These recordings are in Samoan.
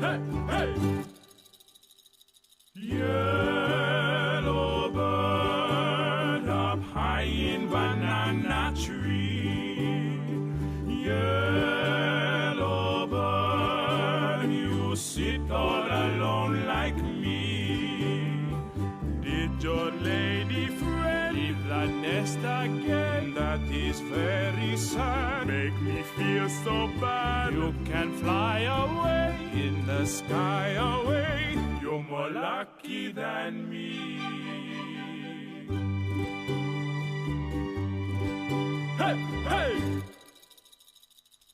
Hey, hey! Yellow bird up high in banana tree. Yellow bird, you sit all alone like me. Did your lady friend leave the nest again? That is very sad. Make me feel so bad. You can fly away in the sky away. You're more lucky than me. Hey, hey!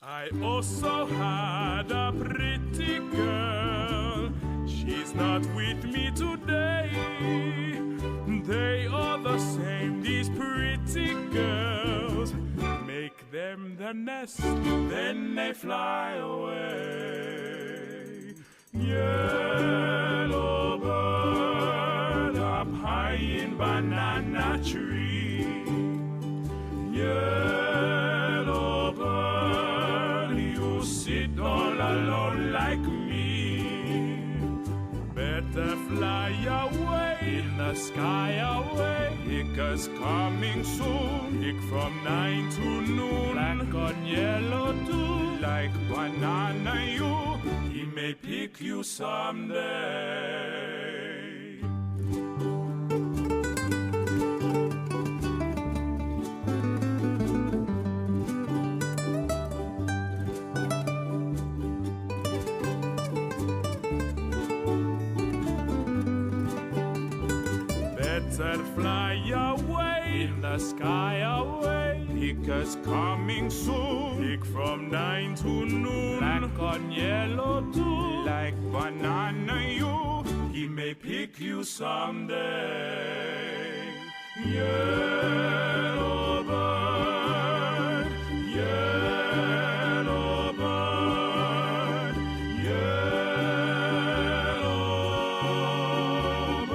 I also had a pretty girl. She's not with me today. They are the same, these pretty girls. Make them the nest, then they fly away. Yellow bird up high in banana tree. Yellow bird, you sit all alone like me. Better fly away in the sky away. Hicker's coming soon. Hick from 9 to noon. Black on yellow too. Like banana you. He may pick you someday. Better fly away in the sky away. Hicker's coming soon. Hick from 9 to noon. Black on yellow too. Like banana you. He may pick you someday. Yellow bird, yellow bird, yellow bird.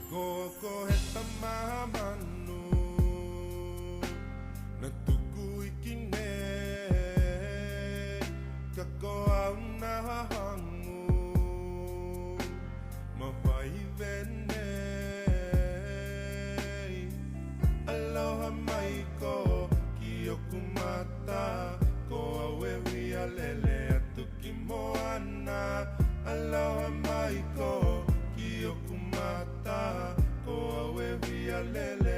Ko he tamamanu na tuku iki ne ka ko au na hangu ma vai vene. Aloha mai ko ki oku mata ko au e hui alele atu ki moana. Aloha mai ko ki oku mata ko au e hui alele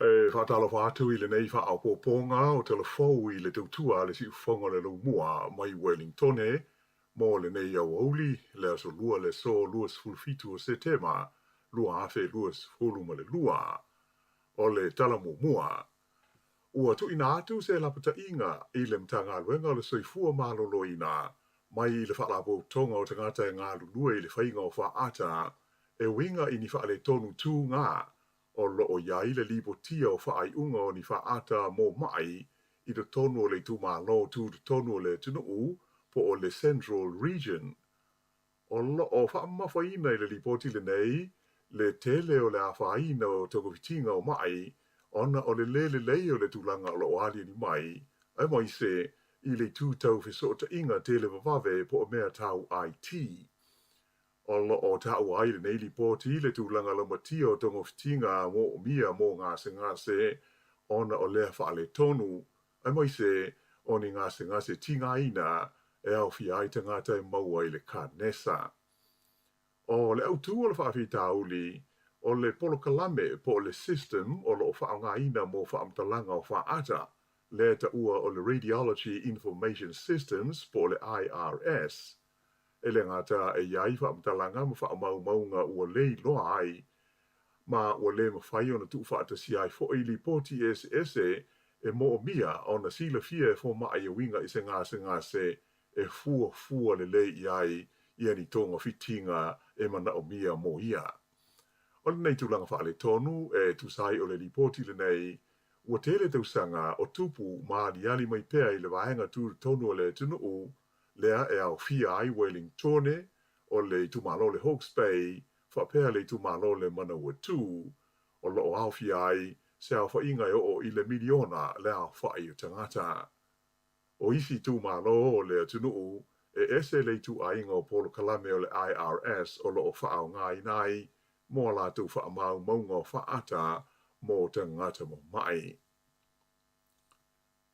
E faatalofa atu i lenei faaopoopoga o Tala Fou i le tautua a le Siufofoga o le Laumua mai Welingtone mo lenei aoauli, le aso Lua le aso 27 o Setema 2022. O le tala muamua, ua tuuina atu se lapataiga i le Matagaluega o le Soifua Maloloina mai le Faalapotopotoga o Tagata e Galulue i le Faiga o Faata e uiga i ni faaletonu tūgā o lo o i ai le lipotia o faaiuga o ni faata mo maʻi i totonu o le itumalo tutotonu o le atunuu po o le Central Region. O lo o faamamafaina i le lipoti lenei le tele o le afaina o togafitiga o maʻi ona o le lē lelei o le tulaga o lo o aliali mai, aemaise i le itu tau fesootaiga televavave po o mea tau IT. O lo o taua ai lenei lipoti le tulaga laumatia o togafitiga moomia mo gasegase ona o lea faaletonu, aemaise o ni gasegase tigaina e aofia ai tagata e maua i le kanesa. O le autū o le faafitauli, o le polokalame po o le system o lo o faaaogaina mo faamatalaga o faata, lea e taua o le Radiology Information Systems po o le IRS. E le gata e i ai faamatalaga ma faamaumauga ua le iloa ai, ma ua le mafai ona tuufaatasia ai foi lipoti eseese e moomia ona silafia e fomaʻi e uiga i se gasegase e fuafua lelei i ai ia ni togafitiga e manaomia mo ia. O lenei tulaga faaletonu e tusa ai o le lipoti lenei, ua tele tausaga o tupu ma aliali mai pea i le vaega tutotonu o le atunuu lea e aofia ai Welingtone, o le itumalo o le Hawke's Bay, faapea le itumalo o le Manawatū, o lo o aofia ai se aofaiga e oo i le miliona le aofai o tagata. O isi itumalo o le atunuu, e ese le ituaiga o polokalame o le IRS o lo o faaaogaina ai mo a latou faamaumauga o faata mo tagata mamaʻi.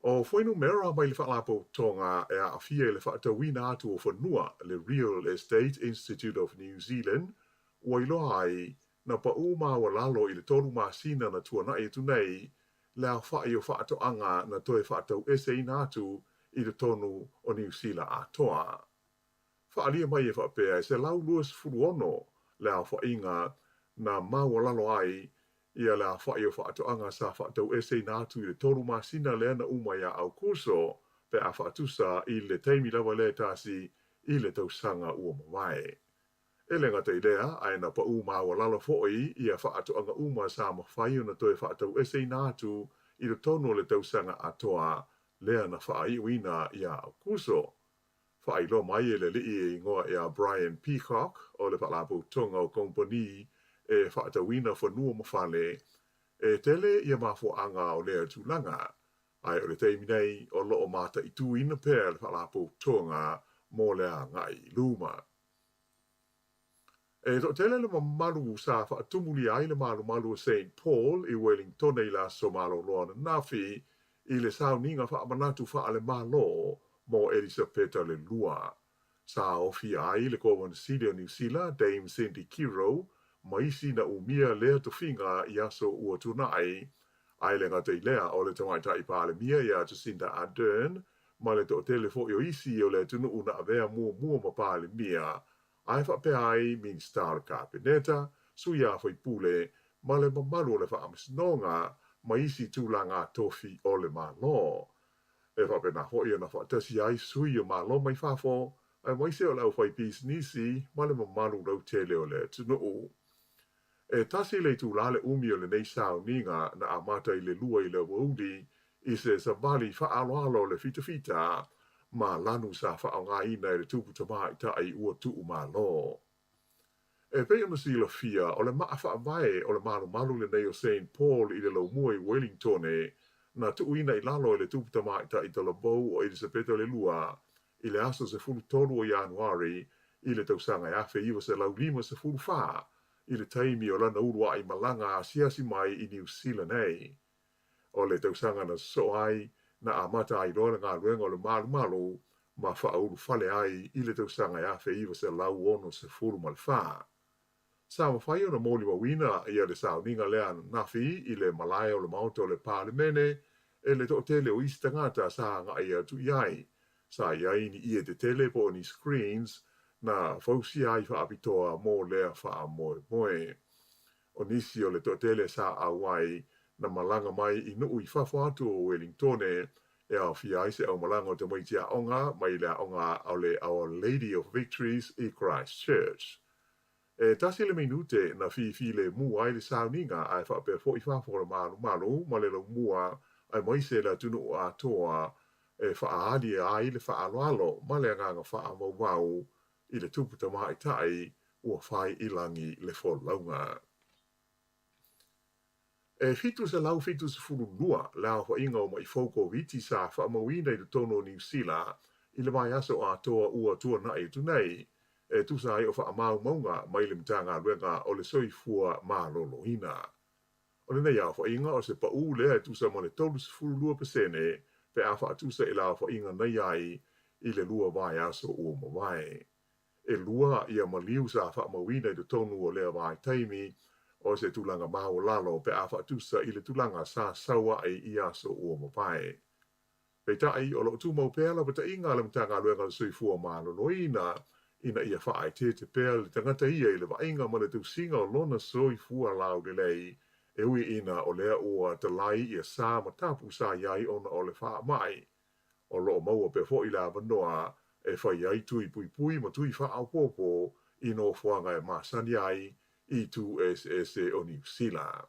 O fuainumera mai le Faalapotopotoga e aafia i le faatauina atu o fanua, le Real Estate Institute of New Zealand, ua iloa ai, na paʻū maualalo i le tolu masina na tuanaʻi atu nei, le aofai o faatoaga na toe faataueseina atu i totonu o Niu Sila atoa. Faaalia mai e faapea e 126 le aofaiga na maualalo ai ia le aofai o faatoaga sa faataueseina atu i le tolu masina lea na uma iā Aokuso pe a faatusa i le taimi lava lea e tasi i le tausaga ua mavae. E le gata i lea, ae na paʻū maualalo foi ia faatoaga uma sa mafai ona toe faataueseina atu i totonu o le tausaga atoa lea na faaiuina iā Aokuso. Faailoa mai e le alii e igoa ia Brian Peacock o le Faalapotopotoga o Kamupani e Faatauina Fanua ma Fale, e tele ia mafuaaga o lea tulaga, ae o le taimi nei o lo o mataituina pea le Faalapotopotoga mo le agai i luma. E toatele le mamalu sa faatumulia ai le malumalu o Saint Paul i Welingtone i le aso malolo ananafi i le sauniga faamanatu faale-Malo mo Elisapeta le Lua. Sa aofia ai le Kovana Sili o Niu Sila, Dame Cindy Kiro, ma isi na umia lea tofiga i aso ua tuanai. Ae le gata i lea, o le Tamaitai Palemia ia Jacinda Ardern ma le toatele foi o isi o le atunuu na avea muamua ma Palemia, ae faapea ai Minisita o le Kapeneta, sui a faipule ma le mamalu o le Faamasinoga ma isi tulaga tofi o le Malo. E faapena foi ona faatasi ai sui o Malo mai fafo, aemaise o le aufaipisinisi ma le mamalu lautele o le atunuu. E tasi le itulā le umi o lenei sauniga na amata i le 2 i le aoauli i se savali faaaloalo o le fitafita ma lanu sa faaaogaina e le tupu tamaitai ua tuu Malo. E pei ona silafia, o le maa faavae o le malumalu lenei o Saint Paul i le laumua i Wellingtone na tuuina i lalo e le tupu tamaitai talavou o Elisapeta le Lua i le aso 13 o Ianuari i le tausaga 1954 i le taimi o lana uluai malaga asiasi mai i Niu Sila nei. O le tausaga na sosoo ai, na amata ai loa le galuega o le malumalu ma faaulufale ai i le tausaga 1964. Sa mafai ona molimauina ia le sauniga lea ananafi i le malae o le Maota o le Palemene e le toatele o isi tagata sa agai atu i ai. Sa i ai ni ie tetele po o ni screens na fausia ai faapitoa mo lea faamoemoe. O nisi o le toatele sa auai na malaga mai i nuu i fafo atu o Wellingtone e aofia ai se aumalaga o tamaiti aoga mai le aoga o le Our Lady of Victories i Christchurch. E tasi le minute na fifilemu ai le sauniga ae faapea foi fafo o le malumalu ma le laumua aemaise le atunuu atoa e faaali ai le faaaloalo ma le agaga faamaumau i le tupu tamaitai ua fai i lagi le folauga. E 772 le aofaiga o maʻi fou Koviti sa faamauina i totonu o Niu Sila i le vaiaso atoa ua tuanai atu nei, e tusa ai o faamaumauga mai le Matagaluega o le Soifua Maloloina. O lenei aofaiga o se paū lea e tusa ma le 32% pe a faatusa i le aofaiga na i ai i le lua vaiaso ua mavae. E lua ia maliu sa faamauina i totonu o lea vaitaimi, o se tulaga maualalo pe a faatusa i le tulaga sa sau ai i aso ua mavae. Peitai, o lo o tumau pea lapataiga a le Matagaluega o le Soifua Maloloina ina ia faaeteete pea le tagata ia i le vaaiga ma le tausiga o lona soifua laulelei, e ui ina o lea ua talai ia sa ma tapu sa i ai ona o le faamai. O lo o maua pea foi le avanoa e fai ai tui puipui ma tui faaopoopo i nofoaga e masani ai i itu eseese o Niu Sila.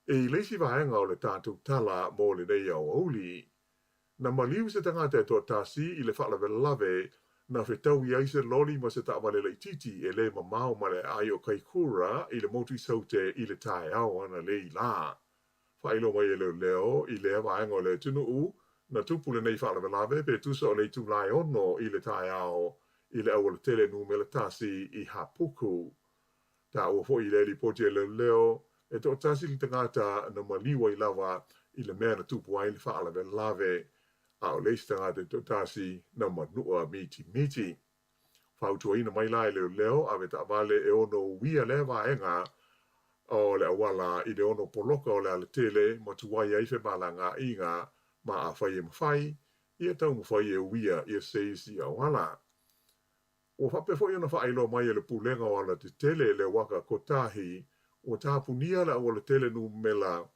I le isi vaega o le tatou tala mo lenei aoauli, na maliu se tagata e toatasi i le faalavelave na fetaui ai se loli ma se taavale laitiiti e le mamao ma le aai o Kaikoura i le motu i Saute i le taeao analeila lā. Faailoa mai e leoleo i lea vaega o le atunuu, na tupu lenei faalavelave pe tusa o le itula e 6 i le taeao i le aualatele numera tasi i Hapuku. Taua foi i lea lipoti a leoleo, e toatasi le tagata na maliu ai lava i le mea na tupu ai le faalavelave, a o le isi tagata e toatasi na manua mitimiti. Fautuaina mai la e leoleo ave taavale e ono uia lea vaega o le auala i le ono poloka o le alatele ma tuai ai femalagaaiga ma afai e mafai, ia taumafai e uia ia se isi auala. Ua faapea foi ona faailoa mai e le Pulega o Alatetele le Waka Kotahi ua tapunia le aualatele numela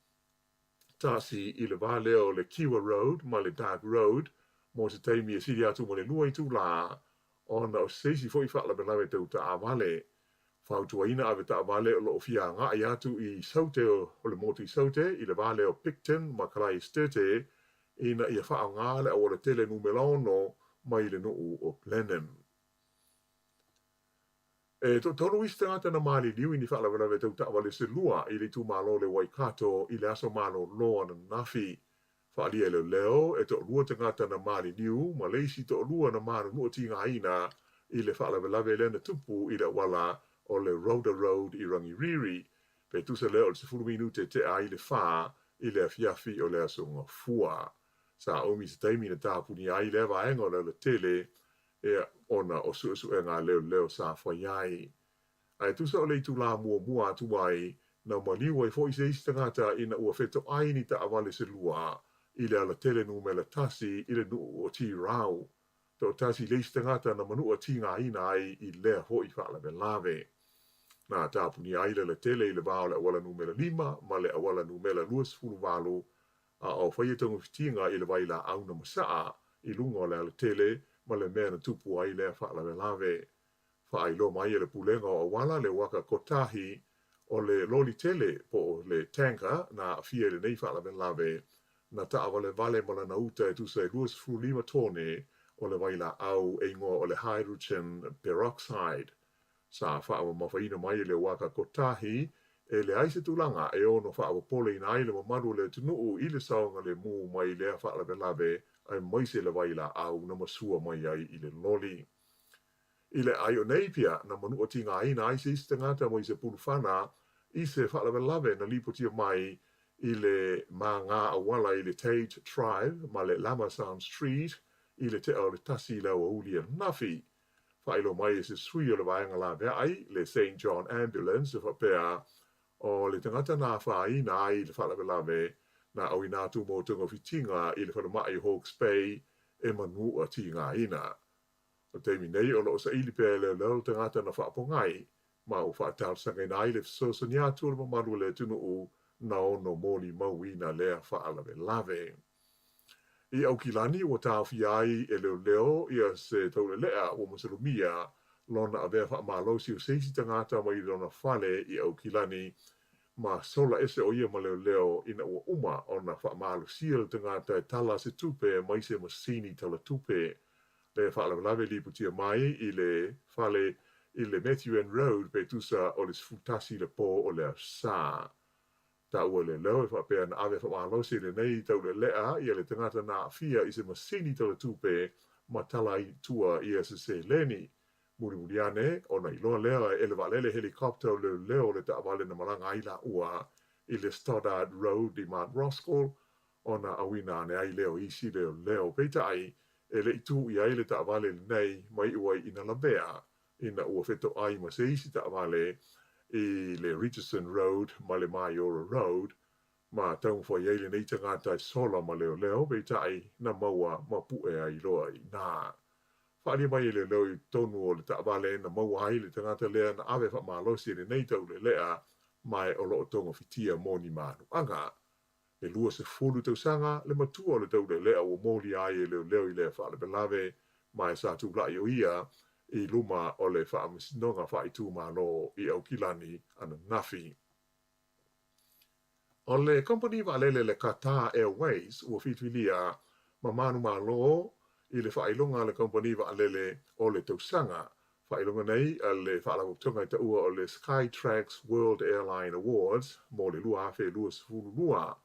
tasi i le va lea o le Kiwa Road ma le Dark Road mo se taimi e sili atu ma le lua itulā ona o se isi foi faalavelave tau taavale. Fautuaina ave taavale o lo o fia agai atu i Saute o le motu i Saute i le va lea o Picton ma Karaistete ina ia faaaoga le aualatele numera 6 mai le nuu o Blenheim. E toatolu isi tagata na maliliu i ni faalavelave tau taavale se lua i le itumalo o le Waikato i le aso malolo ananafi. Faaalia e leoleo, e toalua tagata na maliliu ma le isi toalua na manunua tigaina i le faalavelave lea na tupu i le auala o le Rhoda Road i Rangiriri, pe tusa lea o le 10 minute tea ai le 4 i le afiafi o le aso Gafua. Sa umi se taimi na tapunia ai lea vaega o le alatele ea ona o suesuega a leoleo sa fai ai. Ae tusa o le itulā muamua atu ai, Na maliu ai foi se isi tagata ina ua fetoai ni taavale se lua i le alatele numera tasi i le nuu o Tirau. Toatasi le isi tagata na manua tigaina ai i lea foi faalavelave. Na tapunia ai le alatele i le va o le auala numera 5 ma le auala numera 28 a o faia togafitiga i le vailaau na masaa i luga o le alatele ma le mea na tupu ai lea faalavelave. Faailoa mai e le Pulega o Auala le Uaka Kotahi o le loli tele po o le tanker na aafia i lenei faalavelave na taavalevale ma lana uta e tusa e 25 tone o le vailaau e igoa o le hydrogen peroxide. Sa faamamafaina mai e le Uaka Kotahi e leai se tulaga e ono faapopoleina ai le mamalu o le atunuu i le saogalemu mai lea faalavelave aemaise le vailaau na masua mai ai i le loli. I le aio Napier na manua tigaina ai se isi tagata mai se pulufana i se faalavelave na lipotia mai i le māgā auala i le Tate Drive ma le Lamasan Street i le tea o le 1 i le aoauli ananafi. Faailoa mai e se sui o le vaega laveai, le St John Ambulance, e faapea, o le tagata na afaina ai i le faalavelave na auina atu mo togafitiga i le falemai o Hawke's Bay e manua tigaina. O le taimi nei o lo o saili pea e leoleo le tagata na faapogai ma ua faatalosagaina ai le fesoasoani atu o le mamalu o le atunuu na ono molimauina lea faalavelave. I Aukilani ua taofia ai e leoleo ia se taulelea ua masalomia lona avea faamalosi o se isi tagata mai lona fale i Aukilani ma sola ese o ia ma leoleo ina ua uma ona faamalosia le tagata e tala se tupe mai se masini tala tupe. Le faalavelave lipotia mai i le fale i le Methuen Road pe tusa o le 11 i le pō o le Aso Sa. Taua e leoleo e faapea na ave faamalosi e lenei taulelea ia le tagata na aafia i se masini tala tupe ma tala ai i tua ia se seleni. Mulimuli ane, ona iloa lea e le vaalele helicopter o leoleo le taavale na malaga ai laua i le Stoddard Road i Mount Roskill ona auina ane ai lea o isi leoleo. Peitai, e le i tū i ai le taavale lenei ma iu ai ina lavea ina ua fetoai ma se isi taavale i le Richardson Road ma le Maiora Road ma taumafai ai lenei tagata e sola ma leoleo, peitai, na maua ma pue ai loa i inā. Faaalia mai e leoleo i totonu o le taavale na maua ai le tagata lea na ave faamalosi e lenei taulelea ma e o lo o togafitia mo ni manuaga. E 20 tausaga le matua o le taulelea ua molia ai e leoleo i lea faalavelave ma e sa tulai o ia i luma o le Faamasinoga Faaitumalo i Aukilani ananafi. O le kamupani vaalele le Qatar Airways ua filifilia ma manumalo i le faailoga a le kamupani vaalele o le tausaga. Faailoga nei a le faalapotopotoga e taua o le Skytrax World Airline Awards mo le 2022.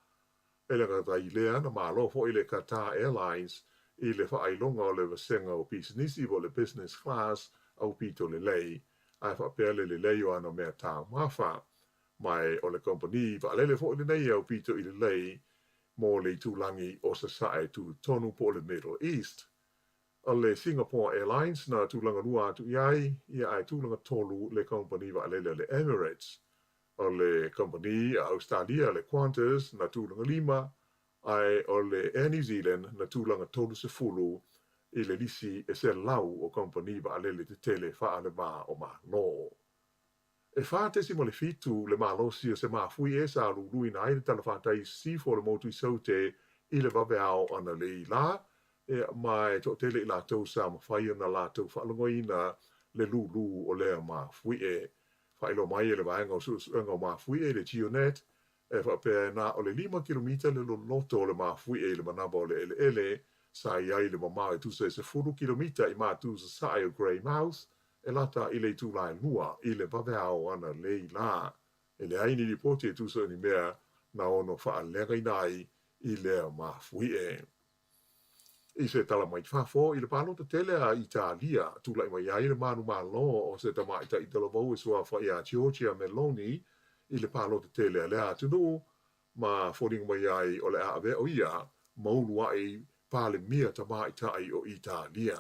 E le gata i lea, na malo foi le Qatar Airlines i le faailoga o le vasega o pisinisi po o le business class aupito lelei, ae faapea le lelei o ana mea taumafa. Ma e o le kamupani vaalele foi lenei e aupito i lelei mo le itulagi o Sasae Tutotonu po o le Middle East. O le Singapore Airlines na tulaga lua atu i ai, ia ae tulaga tolu le kamupani vaalele a le Emirates. O le kamupani a Ausetalia le Qantas na tulaga lima, ae o le Air New Zealand na tulaga 30 i le lisi e 100 o kamupani vaalele tetele faale-va o Malo. E 4.7 le malosi o se mafuie sa luluina ai le talafatai i sisifo o le motu i Saute i le vaveao analeila la, ma e toatele i latou sa mafai ona latou faalogoina le lūlū o lea mafuie. Faailoa mai e le vaega o suesuega o mafuie i le GeoNet, e faapea e na o le 5 kilomita le loloto o le mafuie i le manava o le eleele sa i ai le mamao e tusa e 10 kilomita i matu sasae o Greymouth, e lata i le itula e 2 i le vaveao analeila. E leai ni lipoti e tusa o ni mea na ono faaleagaina ai i lea mafuie. I se tala mai fafo, i le palota tele a Italia, tulai mai ai le manumalo o se tamaitai talavou e suafa iā Giorgia Meloni i le palota tele a lea atunuu, ma foliga mai ai o le a avea o ia ma uluai Palemia tamaitai o Italia.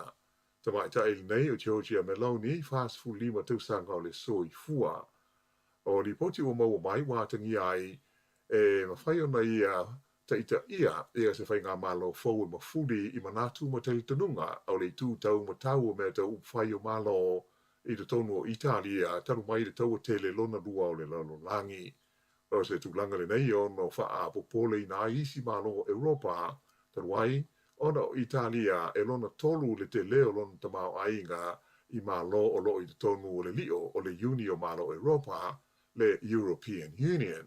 Tamaitai lenei o Giorgia Meloni, 45 tausaga o le soifua. O lipoti ua maua mai ua atagia ai e mafai ona ia taitaia ia se faigamalo fou e mafuli i manatu ma talitonuga o le itu taumatau o mea tau upufai o Malo i totonu o Italia talu mai le Taua Tele Lona Lua o le Lalolagi. O se tulaga lenei e ono faapopoleina ai isi Malo o Europa, talu ai ona o Italia e lona tolu le tele o lona tamaoaiga i Malo o lo o i totonu o le lio o le Iuni o Malo o Europa, le European Union.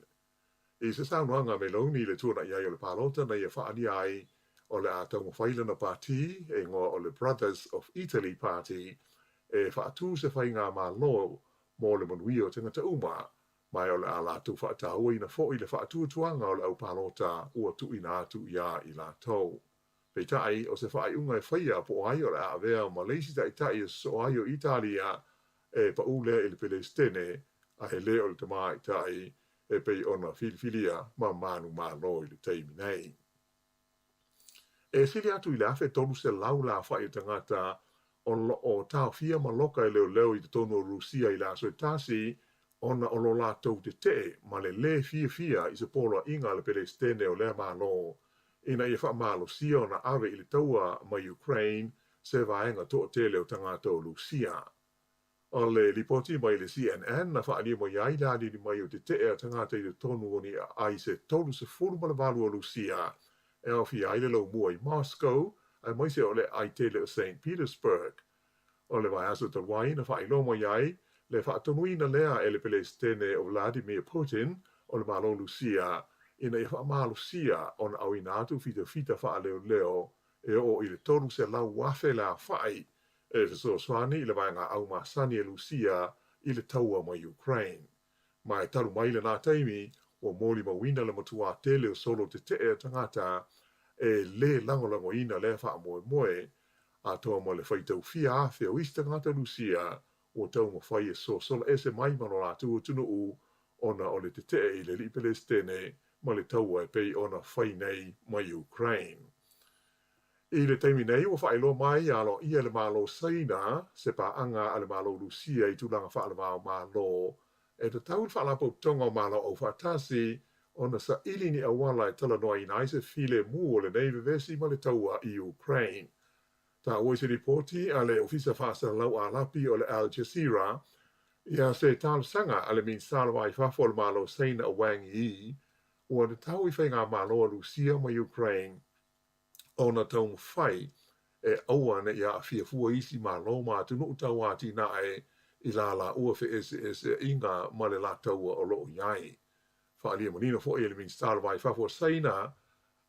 I se saunoaga a Meloni i le tuanai ai o le palota na ia faaalia ai o le a taumafai lana pati e igoa o le Brothers of Italy Party e faatu se faigamalo mo le manuia o tagata uma, ma o le a latou faatauaina foi le faatuatuaga o le au palota ua tuuina atu iā i latou. Peitai, o se faaiuga e faia po o ai o le a avea ma le isi taitai e sosoo ai o Italia e paʻū lea i le Peresetene, a e le o le tamaitai e pei ona filifilia ma manumalo i le taimi nei. E sili atu i le 1,300 le aofai o tagata o lo o taofia ma loka e leoleo i totonu o Rusia i le aso e tasi ona o lo latou tetee ma le lē fiafia i se poloaiga a le Peresetene o lea Malo ina ia faamalosia ona ave i le taua ma Ukraine se vaega toatele o tagata o Rusia. O le lipoti mai le CNN na faaalia mai ai le aliali mai o tetee a tagata i totonu o ni aai se 38 o Rusia e aofia ai le laumua i Moscow aemaise o le aai tele o Saint Petersburg. O le vaiaso talu ai na faailoa mai ai le faatonuina lea e le Peresetene o Vladimir Putin o le Malo Rusia ina ia faamalosia ona auina atu fitafita faaleoleo e oo i le 300,000 le aofai e fesoasoani i le vaega au masani a Rusia i le taua ma Ukraine. Ma e talu mai lenā taimi, ua molimauina le matuā tele o solo tetee a tagata e lē lagolagoina lea faamoemoe, atoa ma le faitau fia afe o isi tagata Rusia ua taumafai e sosola ese mai ma lo latou atunuu ona o le tetee i le alii Peresetene ma le taua e pei ona fai nei ma Ukraine. I le taimi nei, ua faailoa mai aloaia e le Malo Saina se paaga a le Malo Rusia i tulaga faalevao Malo e tatau i le Faalapotopotoga o Malo Aufaatasi ona saili ni auala e talanoaina ai se filemu o lenei vevesi ma le taua i Ukraine. Taua i se lipoti a le Ofisa Faasalalau Alapi o le Al Jazeera ia se talosaga a le Minisita o le Va i Fafo o le Malo Saina o Wang Yi ua tatau i faigamalo a Rusia ma Ukraine ona taumafai e aua ne i aafia fua isi Malo ma atunuu tauatinae i la laua feeseeseaiga ma le la taua o lo o i ai. Faaalia manino foi e le Minisita o le Va i Fafo o Saina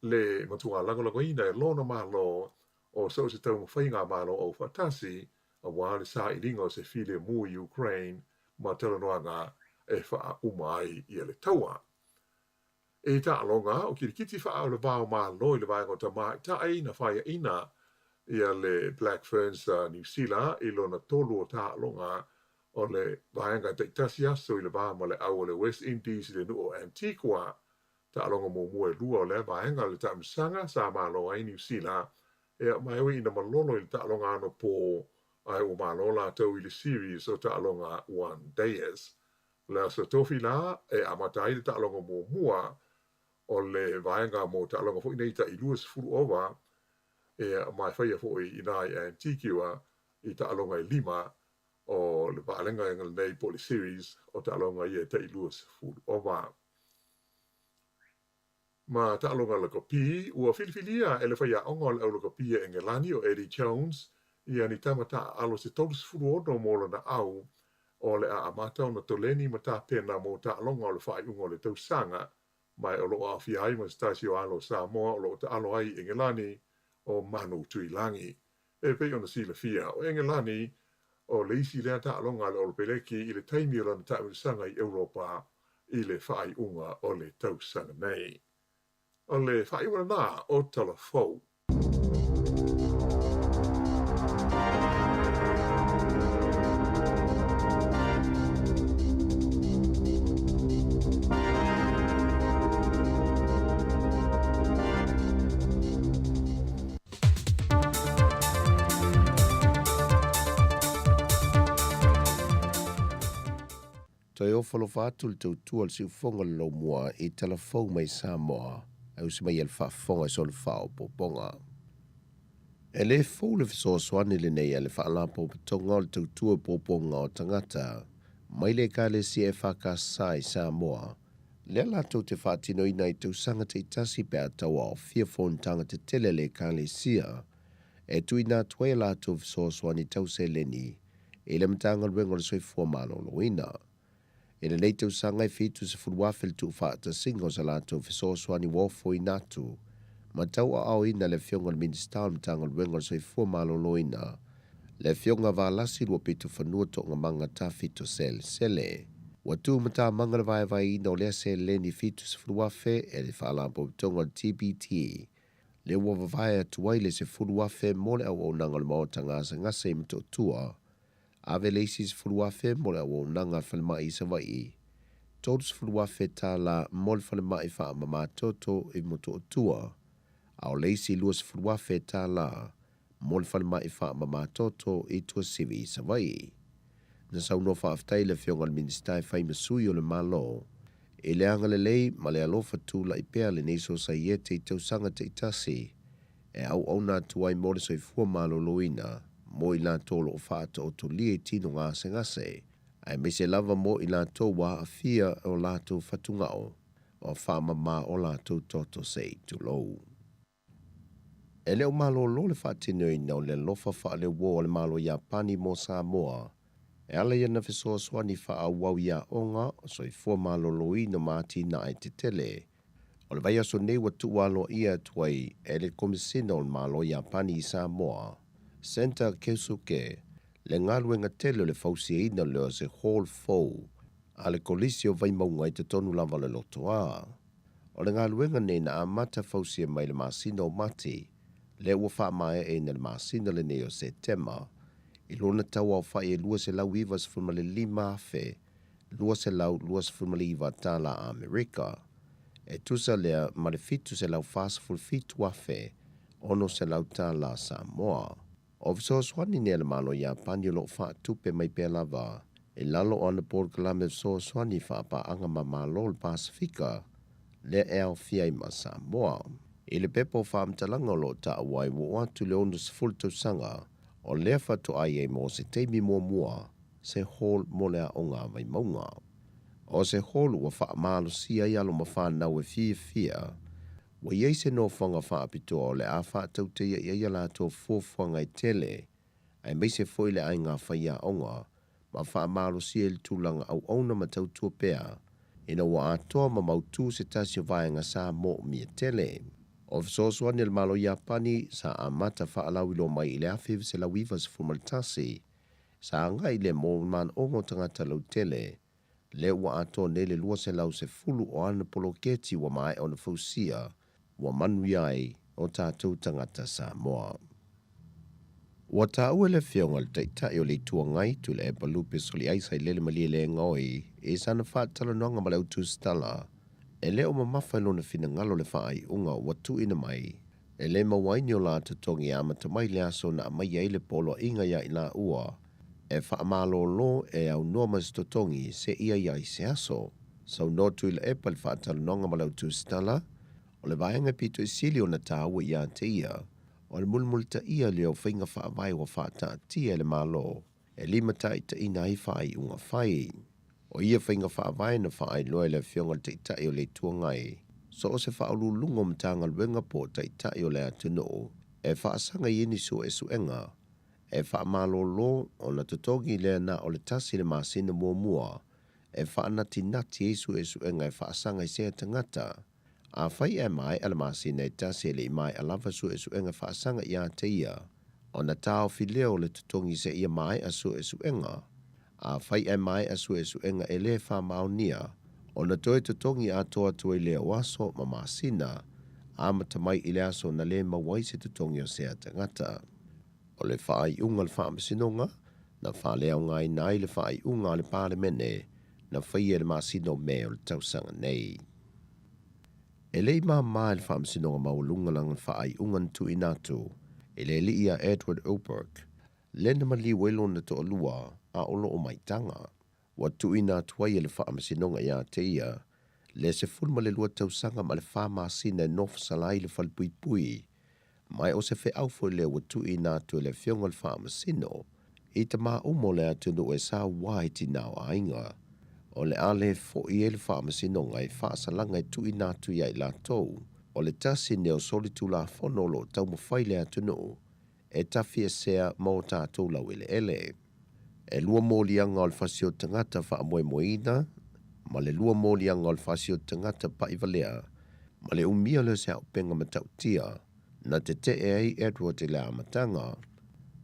le matuā lagolagoina e lona Malo o so o se taumafaiga a Malo Aufaatasi aua le sailiga o se filemu i Ukraine ma talanoaga e faauma ai ia le taua. I taaloga o kirikiti faa o le va o Malo i le vaega o tamaitai na faiaina ia le Black Ferns a Niu Sila i lona tolu o taaloga o le vaega taitasi aso i le va ma le au o le West Indies i le nuu o Antigua. Taaloga muamua e lua o lea vaega o le taamilosaga sa malo ai Niu Sila ea ma e ui ina malolo i le taaloga anapo ae ua malo latou i le series o taaloga One Dayers. O le aso tofi la e amata ai le taaloga muamua o le vaega mo taaloga foi nei tai 20 ova, ea, ma e faia foi inā i Antigua i taaloga e lima o le vaega lenei po o le series o taaloga ia e tai 20 ova. Ma taaloga lakapi, ua filifilia e le faiaoga o le au lakapi a Engelani o Eddie Jones ia ni tama taaalo se 36 mo lona au o le a amata ona toleni ma tapena mo taaloga o le faaiuga o le tausaga, ma o lo o aofia ai ma se tasi o alo o Samoa o lo o taalo ai i Engelani o Manu Tuilagi. E pei ona silafia, o Engelani o le isi lea taaloga a le Olopeleki i le taimi o lana taamilosaga i Europa i le faaiuga o le tausaga nei. O le faaiuga lenā o Tala Fou. Toe ofo alofa atu le tautua a le siufofoga o le Laumua i tala fou mai Samoa e usi mai ai le faafofoga i sona faaopoopoga. E le fou le fesoasoani lenei a le Faalapotopotoga o le Tautua i Puapuaga o Tagata mai le Ekalesia EFKS i Samoa, lea latou te faatinoina i tausaga taitasi pe a tauaofia fonotaga tetele a le Ekalesia e tuuina atu ai a latou fesoasoani tau seleni i le Matagaluega o le Soifua Maloloina. I lenei tausaga e 70,000 le tuufaatasiga o sa latou fesoasoani ua ofoina atu ma tauaaoina e le Afioga i le Minisita o le Matagaluega o le Soifua Maloloina, le Afioga Valasi Luapitofanua Toogamaga Tafito Selesele. Ua tumatamaga le vaevaeina o lea seleni 70,000 e le Faalapotopotoga o le TBT, lea ua vavae atu ai le 10,000 mo le auaunaga o le Maota Gasegase i Motootua, Ave le isi 10,000 mo le auaunaga a le falemai i Savaii, 30,000 tala mo le falemai faamama toto i Motootua, a o le isi 20,000 tala mo le falemai faamama toto i Tuasivi i Savaii. Na saunoa faafetai le Afioga i le Minisita e fai ma sui o le Malo i le agalelei ma le alofa tulai pea lenei Sosaiete i tausaga taitasi e auauna atu ai mo le soifua maloloina mo i latou o lo o faataotolia i tino gasegase, aemaise lava mo i latou ua aafia e o latou fatugao ua faamama o latou toto se i tulou. E le o malolo le faatinoina o le alofa faaleuo a le Malo Iapani mo Samoa e ala i ana fesoasoani faaauau i aoga, soifua maloloina ma atinae tetele. O le vaiaso nei ua tuu aloaia atu ai e le Komesina o le Malo Iapani i Samoa, Senta Keisuke, le galuega tele o le fausiaina lea o se hall fou a le Kolisi o Vaimauga i totonu lava o le Lotoa. O le galuega nei na amata fausia mai le masina o Mati, lea ua faamaeaina i le masina lenei o Setema, i lona tauaofai e $295,229 tala Amerika, e tusa lea ma le $747,600 tala Samoa. O fesoasoani nei a le Malo Iapani o lo o faatupe mai pea lava i lalo o ana polokalame fesoasoani faapaaga ma Malo o le Pasefika, lea e aofia ai ma Samoa. I le pepa o faamatalaga o lo o taua ai ua oo atu i le 60 tausaga o lea faatoa i ai mo se taimi muamua se hall mo le aoga a Vaimauga. O se hall ua faamalosia ai alo ma fanau e fiafia ua i ai se nofoaga faapitoa o le a faatautaia i ai a latou fuafuaga e tele aemaise foi le aiga faiaoga ma faamalosia i le tulaga auauna ma tautua pea ina ua atoa ma mautu se tasi o vaega sa moomia tele. O fesoasoani a le Malo Iapani sa amata faalauiloa mai i le 1991, sa agai lea mo manaoga o tagata lautele, lea ua atoa nei le 210 o ana poloketi ua maea ona fausia, ua manuia ai o tatou tagata Samoa. Ua taua e le Afioga i le Taitai o le Itu Agai, Tuilaepa Lupe Soliai Sailele Malielegaoi i sana faatalanoaga ma le au tusitala, e le o mamafa i lona finagalo le faaiuga ua tuuina mai, e le maua ai ni o la totogi e amata mai le aso na aumaia ai le poloaiga iā i laua e faamalolo e aunoa ma se totogi seia i ai se aso. Saunoa Tuilaepa i le faatalanoaga ma le au tusitala, o le vaega e pito i sili ona taua iā te ia, o le mulimulitaia lea o faiga faavae ua faataatia e le Malo e limataitaiina ai faaiuga fai. O ia faiga faavae na faailoa e le Afioga i le Taitai o le Itu Agai, so o se faauluuluga o Matagaluega po o Taitai o le atunuu e faasaga i ai ni suesuega e faamalolo ona totogi lea na o le tasi le masina muamua e faanatinati ai suesuega e faasaga i sea tagata. Afai ae maea le masina e tasi e le i maea lava suesuega faasaga iā te ia, ona taofi lea o le totogi seia maea suesuega. Afai ae maea suesuega e le faamaonia, ona toe totogi atoa atu ai lea o aso ma masina, amata mai i le aso na le maua ai se totogi o sea tagata. O le faaiuga a le Faamasinoga, na faaleaogaina ai le faaiuga a le Palemene na faia i le masina o Me o le tausaga nei. E le i māmā i le Faamasinoga Maualuga lana faaiuga na tuuina atu i le alii ia Edward Oberg, lea na maliu ai lona toalua a o lo o maitaga. Ua tuuina atu ai e le Faamasinoga ia te ia le 12 tausaga ma le fa masina e nofosala ai i le falepuipui, ma o se feau foi lea ua tuuina atu e le Afioga i le Faamasino i tamā uma o le atunuu e sauā i tinā o aiga, o le a le fo'i ai le Faamasinoga i faasalaga e tuuina atu ia i latou. O le tasi nei o solitulafono o lo o taumafai le atunuu e tafiesea ma o tatou laueleele. E lua moliaga o le fasi o tagata faamoemoeina, ma le lua moliaga o le fasi o tagata pa'ivalea, ma le umia lea o se auupega matautia na tete'e ai Edward i le amataga.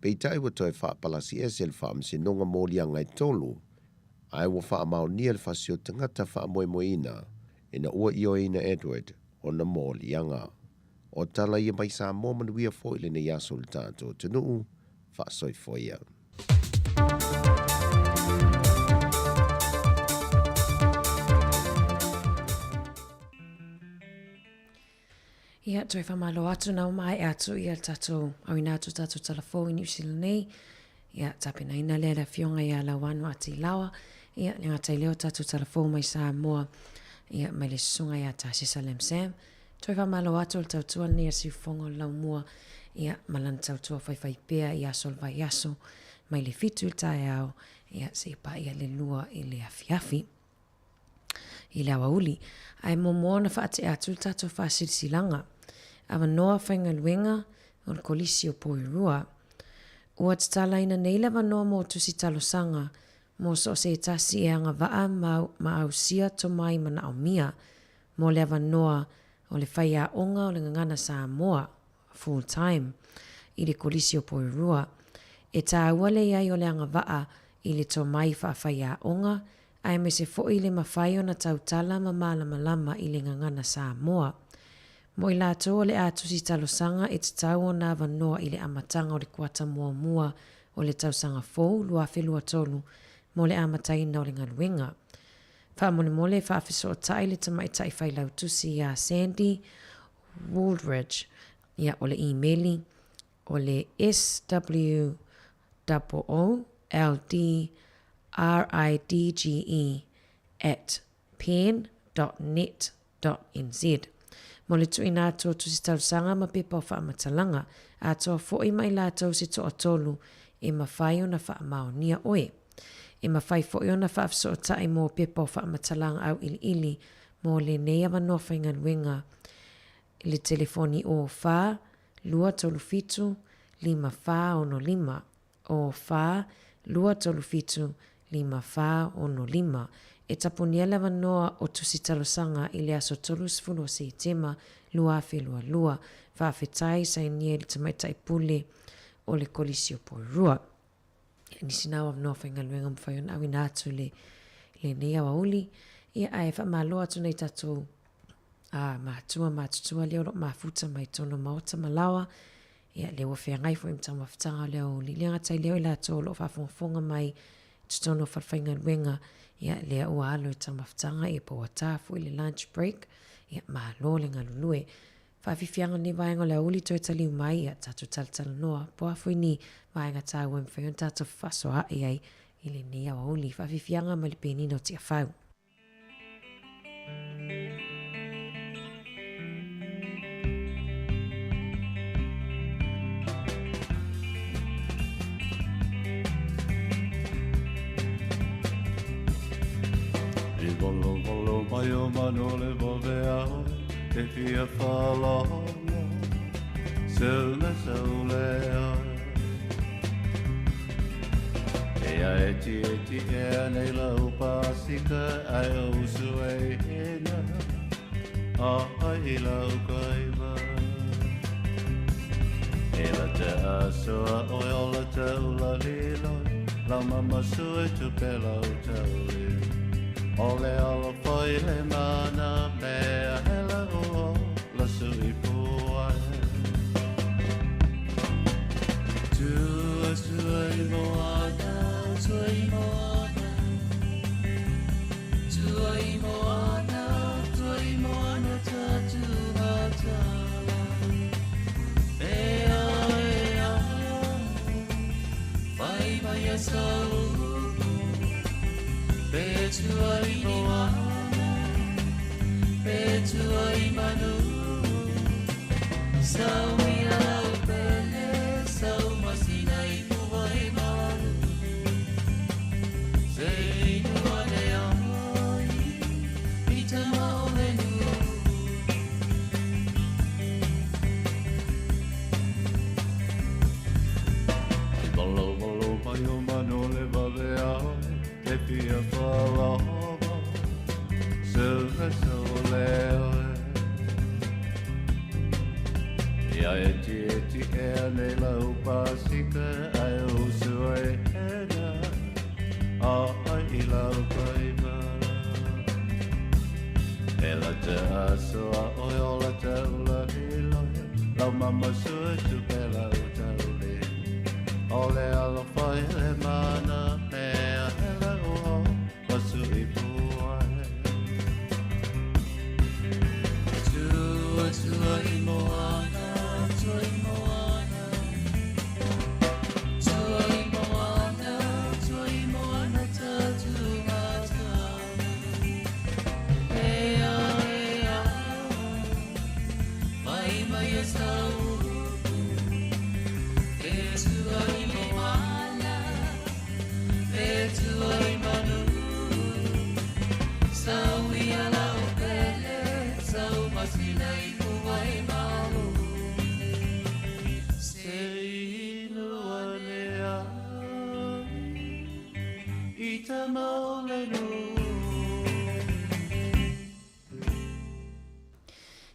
Peitai ua toe faapalasiese e le Faamasinoga moliaga e tolu, ae ua faamaonia le fasi o tagata faamoemoeina ina ua ioeina Edward ona moliaga. O tala ia mai Samoa manuia foi lenei aso i le tatou atunuu. Faasoifua ia. Ia, toe whamalo atu nā o maea atu ia le tatou, auina atu tatou talafou i New Zealand nei. Ia, tapenaina lea le afioga ia Lauano Atilawa. Ia, le gata i lea o tatou talafou mai Samoa. Ia, mai le susuga ia Tasesa Lam Sam. Toe faamalo atu o le tautua lenei a Siufofoga o le Laumua, ia, ma lana tautua faifaipea i aso o le vaiaso, mai le 7 i le taeao, ia, seia paia le 2 i le afiafi, i le aoauli. Ae muamua ona faatea atu le tatou faasilasilaga. Avanoa faigaluega o le Kolisi o Porirua. Ua tatalaina nei le avanoa mo tusi talosaga mo so o se tasi e agavaa ma ausia tomai manaomia mo le avanoa o le faiaoga o le Gagana Samoa, full time, i le Kolisi o Porirua. E tāua le i ai o le agavaa i le tomai faafaiaoga aemaise foi le mafai ona tautala ma malamalama i le Gagana Samoa. Mo i latou o le a tusi talosaga e tatau ona avanoa i le amataga o le kuata muamua o le tausaga fou 2023 mo le amataina o le galuega. Faamolemole faafesootai le tamaitai failautusi iā Sandy Wooldridge, ia o le imeli o le swooldridge at pen dot net dot nz. Mo le tuuina atu o tusi talosaga ma pepa o faamatalaga, atoa foi ma i latou se toatolu e mafai ona faamaonia oe. E mafai foi ona faafesootai mo pepa o faamatalaga auiliili mo lenei avanoa faigaluega i le telefoni o 4 237 5465, o 4 237 5465. E tapunia le avanoa o tusi talosaga i le aso 30 o Setema 2022. Faafetai sainia i le Tamaitai Pule o le Kolisi o Porirua. Nisi na o avanoa faigaluega mafai ona auina atu i lenei aoauli. Ia, ae faamalo atu nei tatou matua matutua lea o lo o mafuta mai totonu o maota ma laoa. Ia, lea ua feagai foi ma taumafataga o le aoauli. Le gata i lea o i latou o lo o faafogafoga mai i totonu o falefaigaluega, ia, lea ua alo i taumafataga, ia, po ua ta foi le lunch break. Ia, malo le galulue. Faafiafiaga lenei vaega o le aoauli toe taliu mai, ia, tatou talatalanoa po o a foi ni vaega taua e mafai ona tatou fefaasoaai ai i lenei aoauli. Faafiafiaga mai le penina o Tiafau. I volovolo mai o manu le vave a oe Te fia whalolo Seu me seu lea E a e ti e ti e a nei lau pasika Ai o usu e hena A ai lau kaiva E la te asoa oe o la te ula liloi Lau mama sue tupe lau taui O le alo foi le mana mea he la o la sui puai Tua sua i moana, tua i moana Tua i moana, tua i moana tatu matala E a e a, whai mai a sau.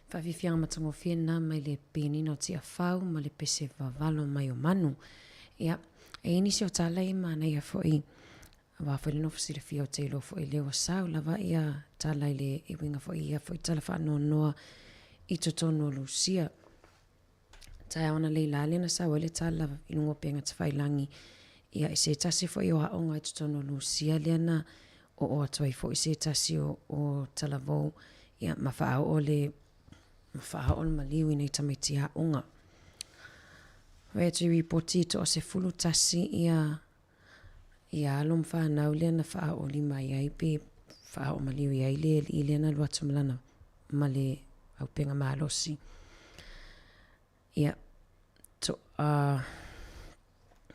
Faafiafiaga matagofie lena mai le pianino o Tiafau ma le pese vavalo mai o Manu. Ia, e i ai nisi o tala ia e manaia foi, aua foi le nofo silafia ou te iloa foi lea ua sau lava ia tala i le e uiga foi i ia foi tala faanoanoa i totonu o Lusia. Taeao analeila lea na sau ai le tala i luga o upega tafailagi, ia i se tasi foi o aoga i totonu o Lusia lea na oo atu ai foi se tasi o, o talavou, ia ma faaoo le, ma faaoo le maliu i nai tamaiti aoga. Vaai atu i ripoti 11 ia ia alo ma fanau lea na faaoolima i ai pe faaoo maliu i ai le alii lea na alu atu ma lana ma le auupega malosi. Ia, to, uh,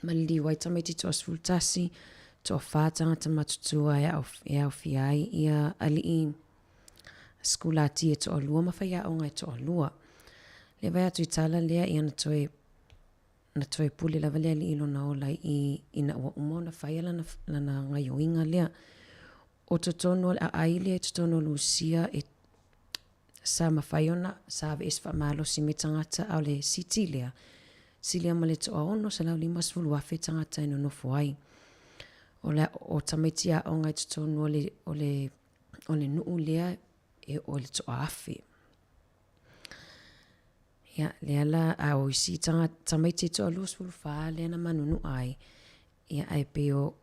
maliliu ai tamaiti 11, toafa tagata matutua e, ao, e aofia ai ia alii sikulati e toalua ma faiaoga e toalua. Le vaai atu i tala lea, ia na toe na toe pule lava le alii i lona ola i ina ua uma ona faia lana, lana gaioiga lea. O totonu o le aai lea i totonu o Lusia e sa mafai ona sa aveese faamalosi mai tagata a o le city lea silia ma le toaono 150,000 tagata e nonofo ai. O le o tamaiti aoga i totonu o le o le o le nuu lea e oo i le toaafe. Ia, lea la, a o isi tagata, tamaiti e toa 24 lea na manunua ai, ia, ae pei o,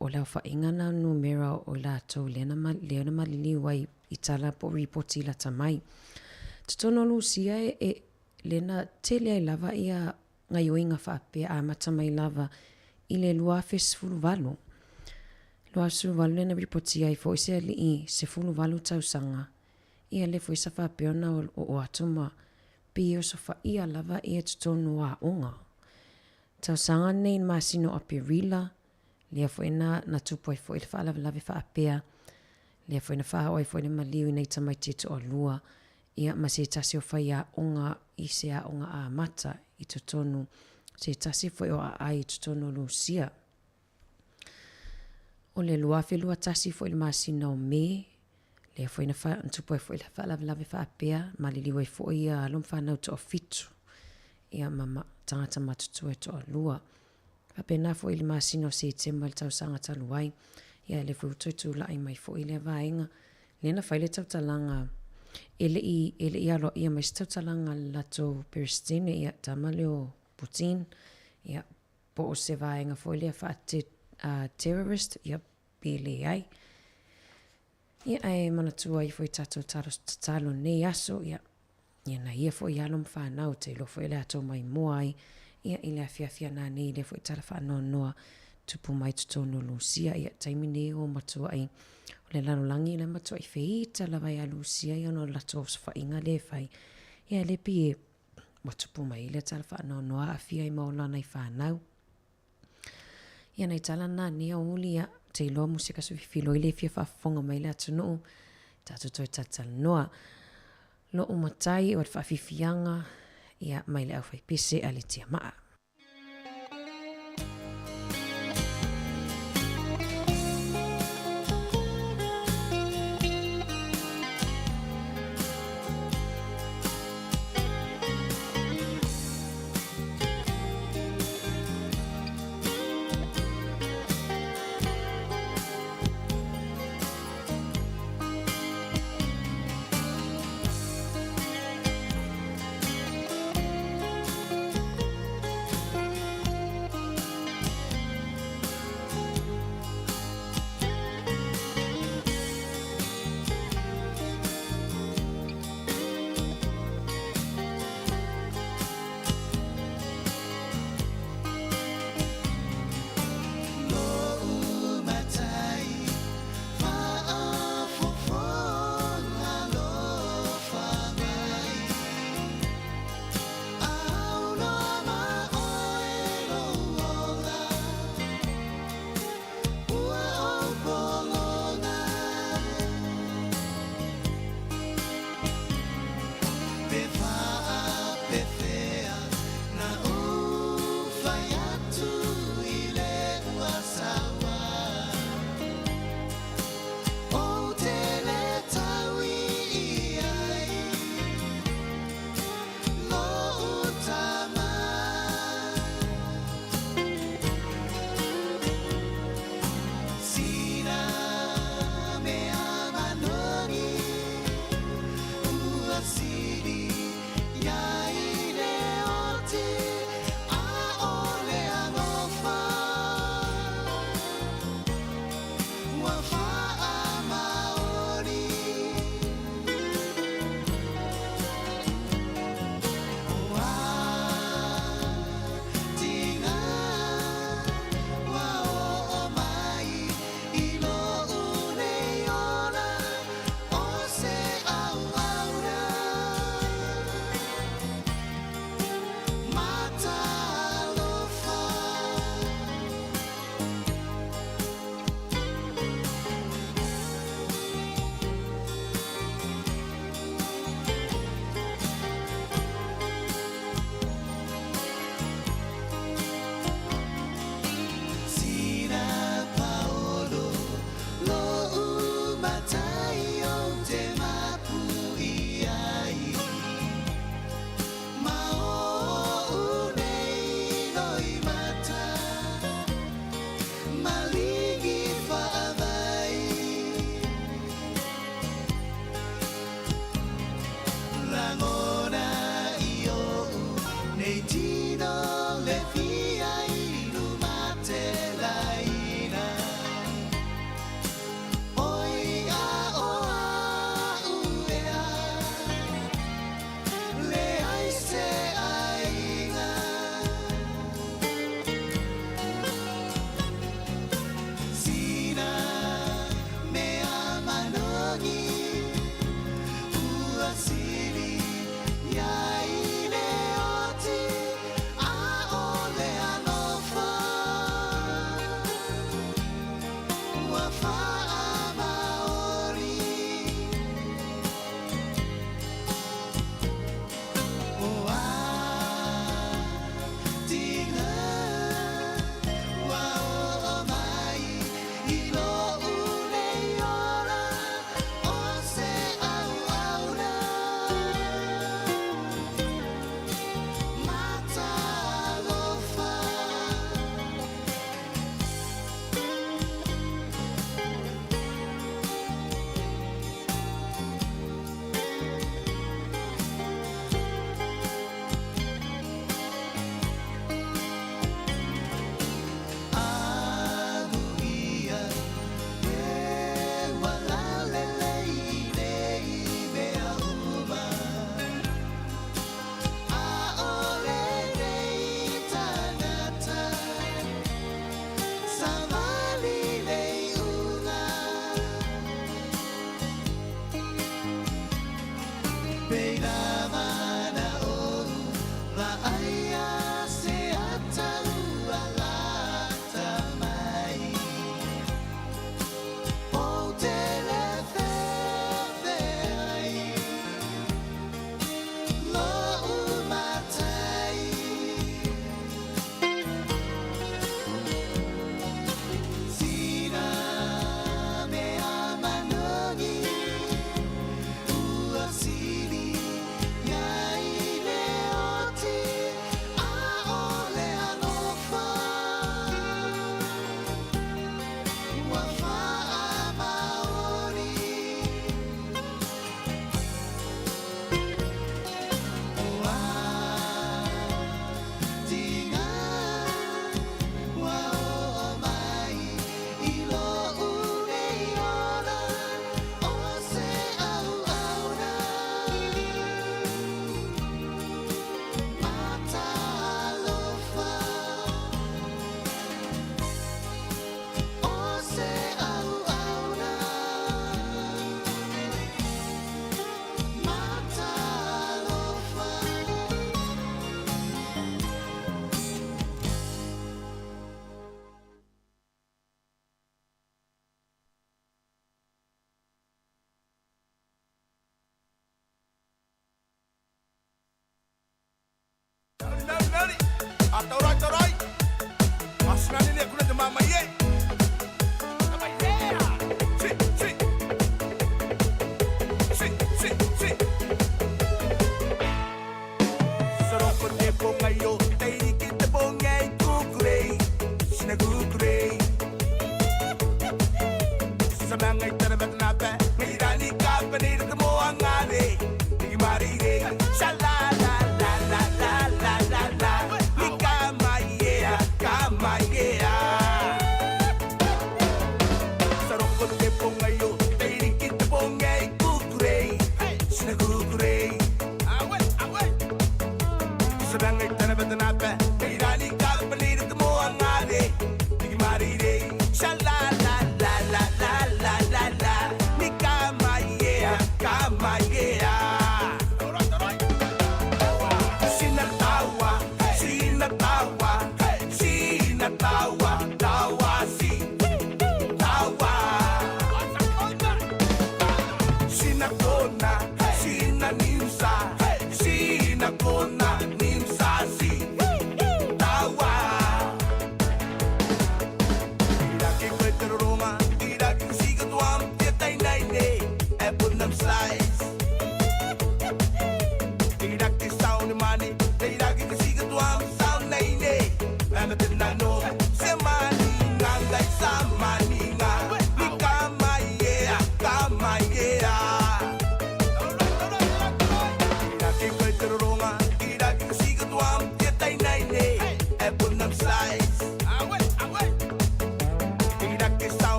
o le aofaiga na o numera o i latou lea na, lea na maliliu ai i tala po o ripoti i lata mai. Totonu o Lusia e, e, lea na tele ai lava ia gaioiga faapea amata mai lava i le 2018. 2018 lea na ripotia ai foi se alii 18 tausaga Ia lea foi sa faapea ona oo atu ma pei e osofaia lava ia totonu o aoga. Tausaga nei i le masina o Aperila, lea foi na, na tupu ai foi le faalavelave faapea, lea foi na faaoo ai foi le maliu i nai tamaiti e toalua, ia ma se tasi o faiaoga i se aoga amata i totonu, se tasi foi o aai i totonu o Lusia. O le 2021 foi i le masina o Me, lea foi na tupu ai foi le faalavelave faapea, maliliu ai foi ia alo ma fanau toafitu, ia ma, ma tagata matutua e toalua. Faapena foi i le masina o Setema i le tausaga talu ai, ia lea foi ua toe tulai mai foi lea vaega, lea na fai le tautalaga e le i, e le i aloaia mai se tautalaga a le latou Peresetene, ia tama lea o Putin, ia po o se vaega foi lea faa-terrorist, ia pe leai. Ia, ae manatua ai foi tatou tatalo nei aso, ia, ia na ia foi alo ma fanau, te iloa foi o le a tou maimoa ai, ia, i le afiafi ananei i lea foi tala faanoanoa. Tupu mai totonu o Lusia, ia taimi nei ua matuai o le lalolagi le matuai feita lava ia Lusia ia ona o le latou osofaiga lea e fai. Ia le pei e ua tupu mai ai lea tala faanoanoa aafia ai ma ola nai fanau. Ia nai tala na nei aoauli ia te iloa mo se kasi fifiloi le fia faafofoga mai le atunuu tatou toe talatalanoa. Lo'u matai o le faafiafiaga ia mai le aufaipese a le tiamaa.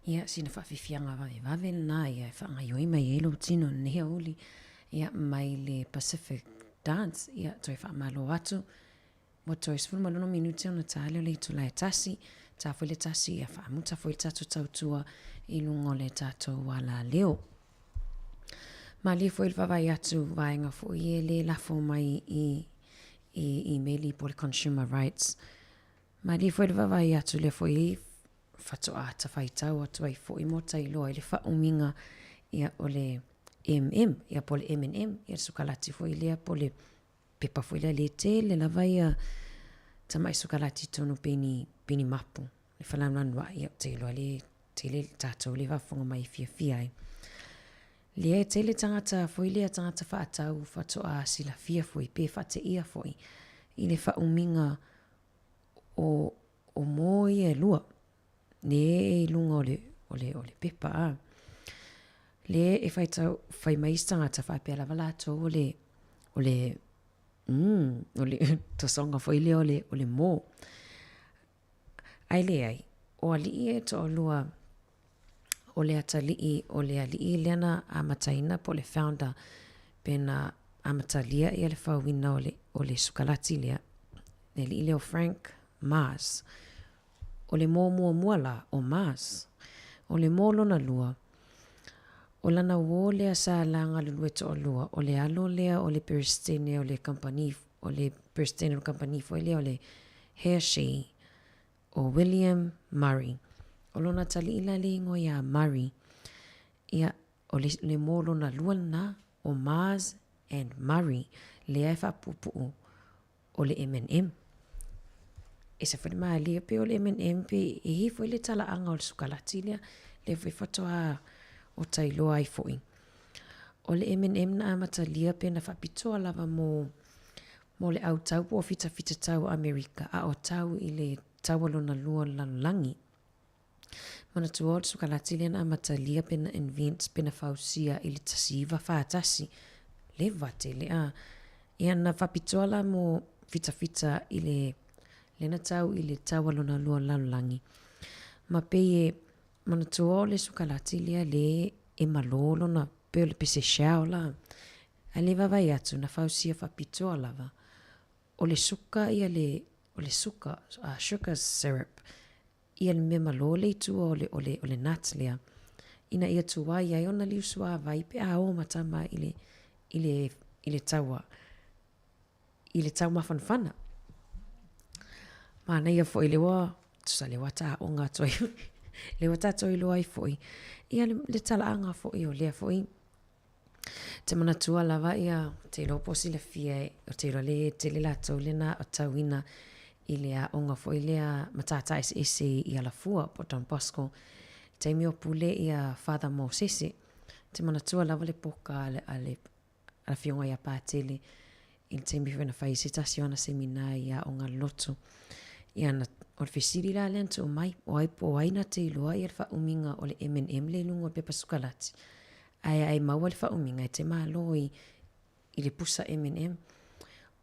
Ia, sina faafiafiaga vavevave lena ia e faagaoioi mai ai lou tino i lenei aoauli, ia, mai le Pacific Dance, ia, toe faamalo atu. Ua toe 16 minute ona ta lea o le itula e tasi, ta foi le tasi ia faamuta foi le tatou tautua i luga o le tatou alaleo. Malie foi le vaavaai atu vaega foi e le lafo mai i i imeli po o le consumer rights. Malie foi le vaavaai atu lea foi faatoa tafaitau atu ai foi mo tailoa i le faaumiga ia o le MM ia po o le M&M ia le sukalati foi lea po o le pepa foi lea le tele lava ia tamai sukalati tonu peni peni mapu le falanulanu ia ou te iloa le tele tatou le faafofoga mai e fiafia ai. Lea e tele tagata foi lea tagata faatau faatoa silafia foi pe faateia foi i le faaumiga o o mō ia e lua le e i luga o le, o le, o le pepa a. Le e whai, tau, whai mai isi tagata faapea lava latou o le, o le, mm, o le tosoga foi lea o le, o le mō. Ae leai, o alii e toalua o le atalii o le alii lea na amataina po o le founder pe na amatalia ia le fauina o le, o le sukalati lea, le alii lea o Frank Mars. O le mō muamua la, o Mars. O le mō lona lua, o lana uō lea sa la galulue toalua, o le alo lea o le Peresetene o le kamupani, o le Peresetene o le kamupani foi lea o le Hershey, o William Murray. O lona atalii la le igoa iā Murray. Ia, o le, le mō lona lua lena, o Mars and Murray, lea e faapuupuu o le M&M. Ese foi le malie pei o le M&M pe e i ai foi le talaaga o le sukalati lea, lea foi faatoa ota iloa ai foi. O le M&M na amatalia pe na faapitoa lava mo mo le au tau po o fitafita tau o Amerika a o tau i le taua lona lua o le lalolagi. Manatua o le sukalati lea na amatalia pe na invent pe na fausia i le 1941. Leva tele a. Ia na faapitoa la mo fitafita i le lea na tau i le taua lona lua o le lalolagi. Ma pei e manatua o le sukalati lea le e malo lona pei o le pese shell la. Ae le vaavaai atu na fausia faapitoa lava o le suka ia le o le suka uh, sugar syrup ia le mea malo le i tua o le, o le, o le nut lea ina ia tuai ai ona liu suāwai pe a ō ma tama i le, i le, i le taua, i le taumafanafana. Manaia foi le ua, tusa le ua tāonga atu ai, le ua tātou iloa ai foi, ia le, le talaaga foi o lea foi Te manatua lava ia te iloa po o silafia e, o te iloa le tele latou lea na aotauina i le aoga foi lea matata eseese i Alafua po o Don Bosco. Taimi o pule ia Father Mosese, te manatua lava le poka a le, a le afioga ia Patele i le taimi foi na fai ai se tasi o ana semina i aoga loto. Ia na, o le fesili la lea na tuu mai, o ai po o ai na te iloa ia le faaumiga o le M&M lea i luga o le pepa sukalati. Ae a e maua le faaumiga e te malo i, i le pusa M&M.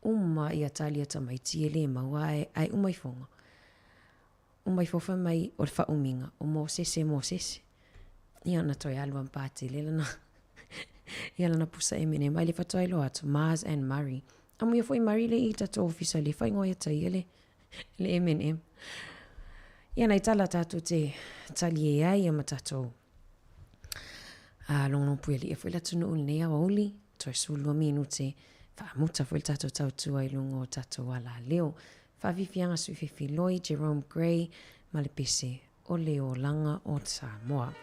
Uma ia talia tamaiti e le maua ae, ae uma ifoga. Uma ifo fai mai o le faaumiga o Mosese Mosese. Ia na toe alu a ma Patele lana. Ia lana pusa M&M ai le faatoa iloa atu Mars and Murray. Amuia foi Murray le i tatou ofisa le faingoa ia tai le le M&M. Ia nai tala tatou te tali e ai ia ma tatou a longlong pui ali e foi le atunuu lenei aoauli toe 12 minute faamuta foi le tatou tautua i luga o tatou alaleo. Faafiafiaga Sui Fefiloi, Jerome Gray ma le pese o le olaga o Samoa.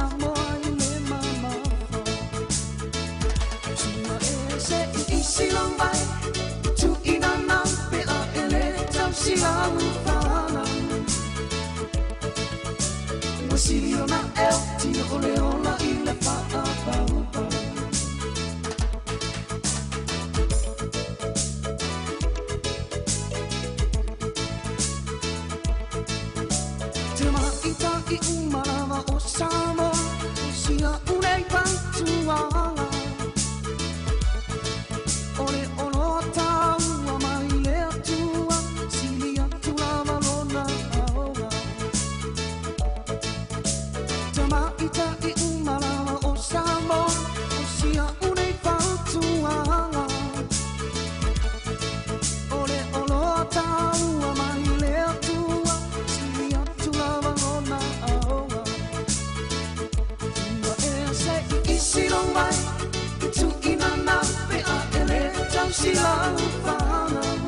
amoa i le mamafa. Sua e se i isi lau mai, tuuina nau pe a e le tausi lau fanau. Ua sili ona eo tino o le ola i le faapaupau. Tamaita'i uma lava o Samoa, o si a'u nei fautuaga. O le oloa taua mai le Atua, sili atu lava lona aoga. Tamaita'i uma lava o Samoa, o si a'u nei fautuaga. O le oloa taua mai le Atua, sili atu lava lona aoga. Ua ea se i isi lou mai, tuuina nau pe a e le tausi lau fanau.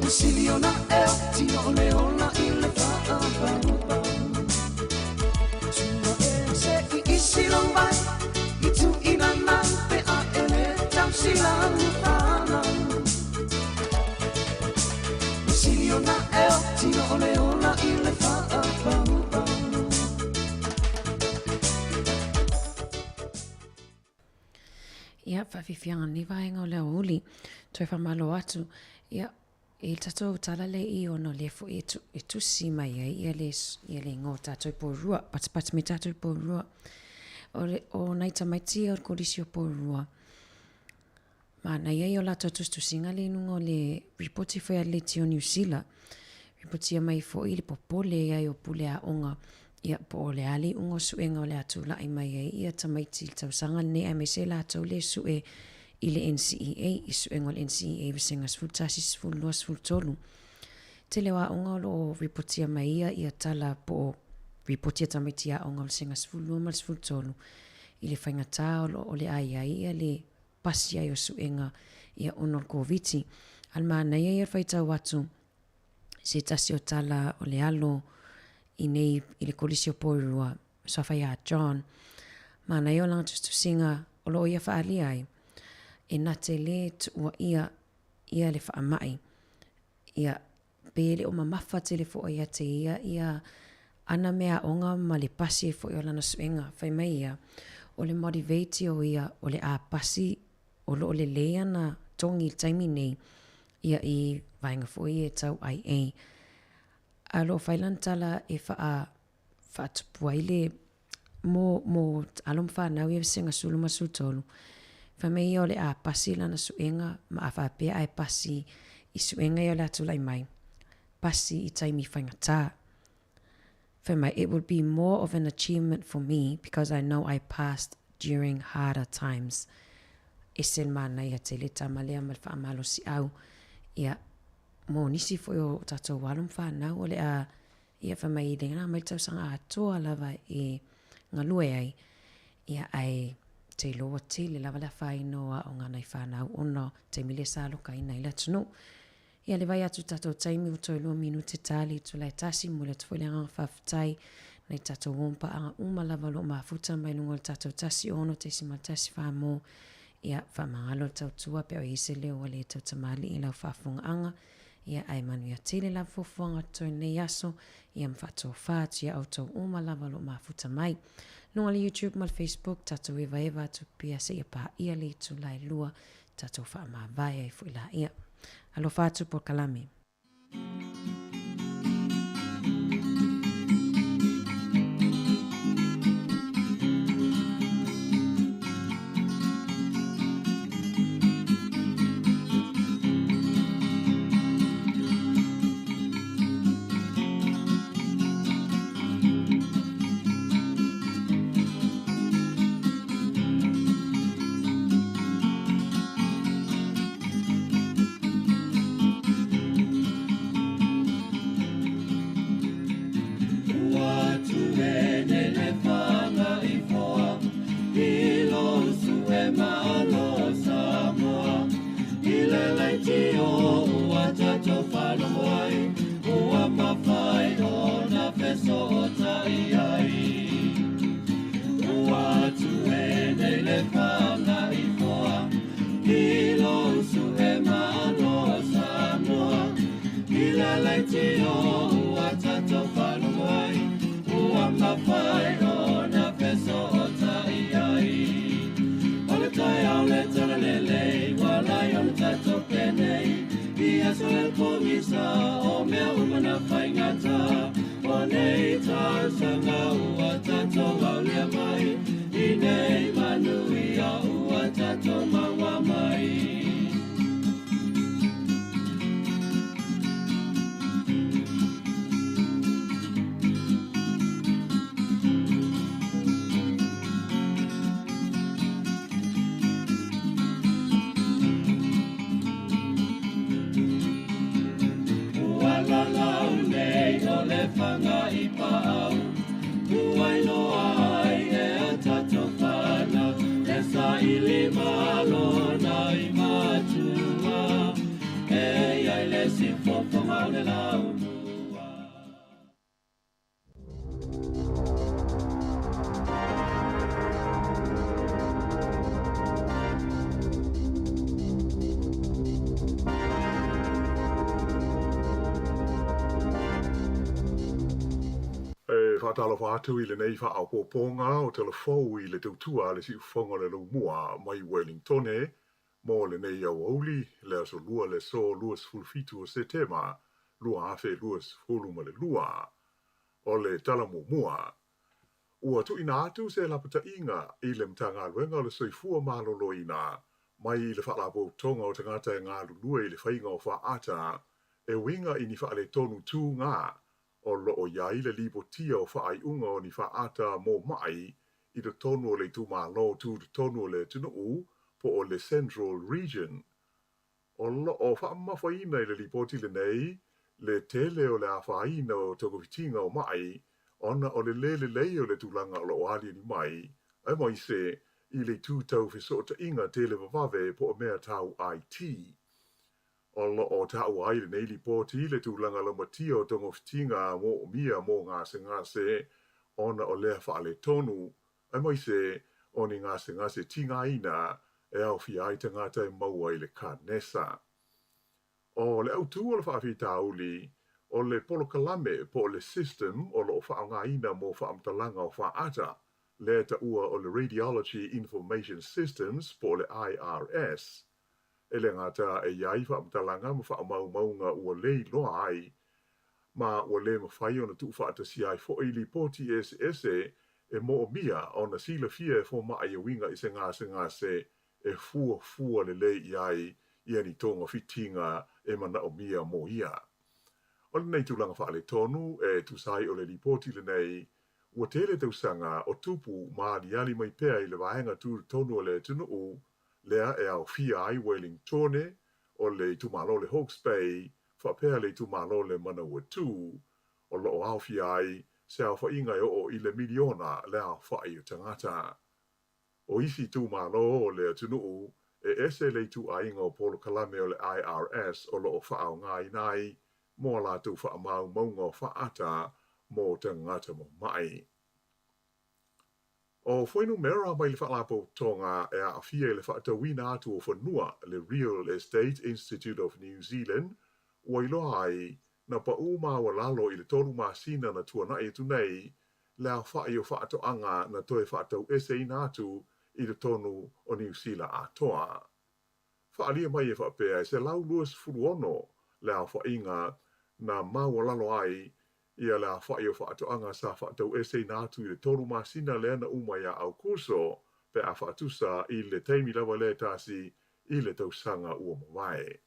Ua sili ona eo tino o le ola i le faapaupau. Ua ea se i isi lou mai, tuuina nau pe a e le tausi lau fanau. Ua sili ona eo tino o le ola i le faapaupau. Ia, faafiafiaga lenei vaega o le aoauli. Toe faamalo atu, ia, i le tatou tala lea i ona o lea foi e, tu, e tusi mai ai ia le, ia le igoa o tatou i Porirua, patipati mai tatou i Porirua. O, le, o nai tamaiti ia o le kolisi o Porirua, Manaia ia o latou tusitusiga lea i luga o le ripoti foi a le Leitio Niu Sila. Ripotia mai foi le popole ai o pule aoga, ia po o le a le iuga o suega o le a tulai mai ai ia tamaiti i le tausaga lenei aemaise latou le sue i le NCEA, i suega o le NCEA vasega 11, 12, 13. Tele o aoga o lo o ripotia mai ia ia tala po o ripoti a tamaiti aoga o le vasega 12 ma le 13 i le faigata o lo o le a i ai ia le pasi ai o suega ia ona o le Koviti. A o le manaia ia o le faitau atu se tasi o tala o le alo i nei i le Kolisi o Porirua, suafa ia John, manaia o lana tusitusiga o lo o ia faaalia ai, e na te lē tuuaia ia le faamai Ia, pe le o mamafa tele foi ia te ia ia ana meaaoga ma le pasi ai foi o lana suega. Fai mai ia, o le motivate o ia o le a pasi o lo o lelei ana togi i le taimi nei ia i vaega foi ia e tau IA. A o lo o fai lana tala e faa faatupu ai le mo, mo alo ma fanau ia vasega 13, fai mai ia o le a pasi lana suega ma a faapea ae pasi i suega ia o le a tulai mai, pasi i taimi faigata. Fai mai, it would be more of an achievement for me because I know I passed during harder times. Ese le manaia tele tama lea ma le faamalosiau ia mo nisi foi o tatou alo ma fanau o le a Ia fai mai i le mai le tausaga atoa lava e galue ai, ia ae te iloa ua tele lava le afaina o aoga a nai fanau ona o taimi lea sa alokaina ai le atunuu. Ia le vai atu i tatou taimi ua toe lua minute tali itula e tasi, momoli atu foi le agaga faafetai nai tatou uo ma paaga uma lava o lo o mafuta mai luga o le tatou 16.14 mo ia faamagalo le tautua pe o i ai se leo ua le tau tamalii i lau faafofogaaga. Ia ae manuia tele lava fuafuaga o totoe lenei aso, ia ma faatofa atu ia outou uma lava o lo o mafuta mai. Luga o le YouTube ma le Facebook, tatou evaeva atu pea seia paia le itula e lua, tatou faamavae ai foi laia. Alofa atu polokalame. faigata, o mea uma na faigata. O nei tausaga ua tatou aulia mai, i nei manuia ua tatou maua mai. Ua lalau nei o le fanga i paau, ua iloa ai e a tatou fanau, le saili malo na i matua, e iai le siufofoga o le laumua. E faatalofa atu i lenei faaopoopoga o Tala Fou i le tautua a le Siufofoga o le Laumua mai Wellingtone mo lenei aoauli, le aso Lua le aso 27 o Setema 2022. O le tala muamua, ua tuuina atu se lapataiga i le Matagaluega o le Soifua Maloloina mai le Faalapotopotoga o Tagata e Galulue i le Faiga o Faata e uiga i ni faaletonu tūgā o lo o i ai le lipotia o faaiuga o ni faata mo maʻi i totonu o le itumalo tutotonu o le atunuu po o le Central Region. O lo o faamamafaina i le lipoti lenei le tele o le afaina o togafitiga o maʻi ona o le lē lelei o le tulaga o lo o aliali mai, aemaise i le itu tau fesootaiga televavave po o mea tau IT. O lo o taua ai lenei lipoti le tulaga laumatia o togafitiga moomia mo gasegase ona o lea faaletonu, aemaise o ni gasegase tigaina e aofia ai tagata e maua i le kanesa. O le autu o le faafitauli, o le polokalame po o le system o lo o faaaogaina mo faamatalaga o faata, lea e taua o le Radiology Information Systems po o le IRS. E le gata e i ai faamatalaga ma faamaumauga ua le iloa ai, ma ua le mafai ona tuufaatasia ai foi lipoti eseese e moomia ona silafia e fomai e uiga i se gasegase e fuafua lelei i ai ia ni togafitiga e manaomia mo ia. O lenei tulaga faaletonu e tusa ai o le lipoti lenei, ua tele tausaga o tupu ma aliali mai pea i le vaega tutotonu o le atunuu lea e aofia ai Wellingtone, o le itumalo o le Hawke's Bay, faapea le itumalo o le Manawatū, o lo o aofia ai se aofaiga e oo i le miliona le aofai o tagata. O isi itumalo o le atunuu, e ese le ituaiga o polokalame o le IRS o lo o faaaogaina ai mo a latou faamaumauga o faata mo tagata mamae. O fuainumera mai le Faalapotopotoga e aafia i le faatauina atu o fanua, le Real Estate Institute of New Zealand, ua iloa ai, na paʻū maualalo i le tolu masina na tuanaʻi atu nei, le aofai o faatoaga na toe faataueseina atu i totonu o Niu Sila atoa. Faaalia mai e faapea e 126 le aofaiga na maualalo ai ia le aofai o faatoaga sa faataueseina atu i le tolu masina lea na uma iā Aokuso pe a faatusa i le taimi lava lea e tasi i le tausaga ua mavae.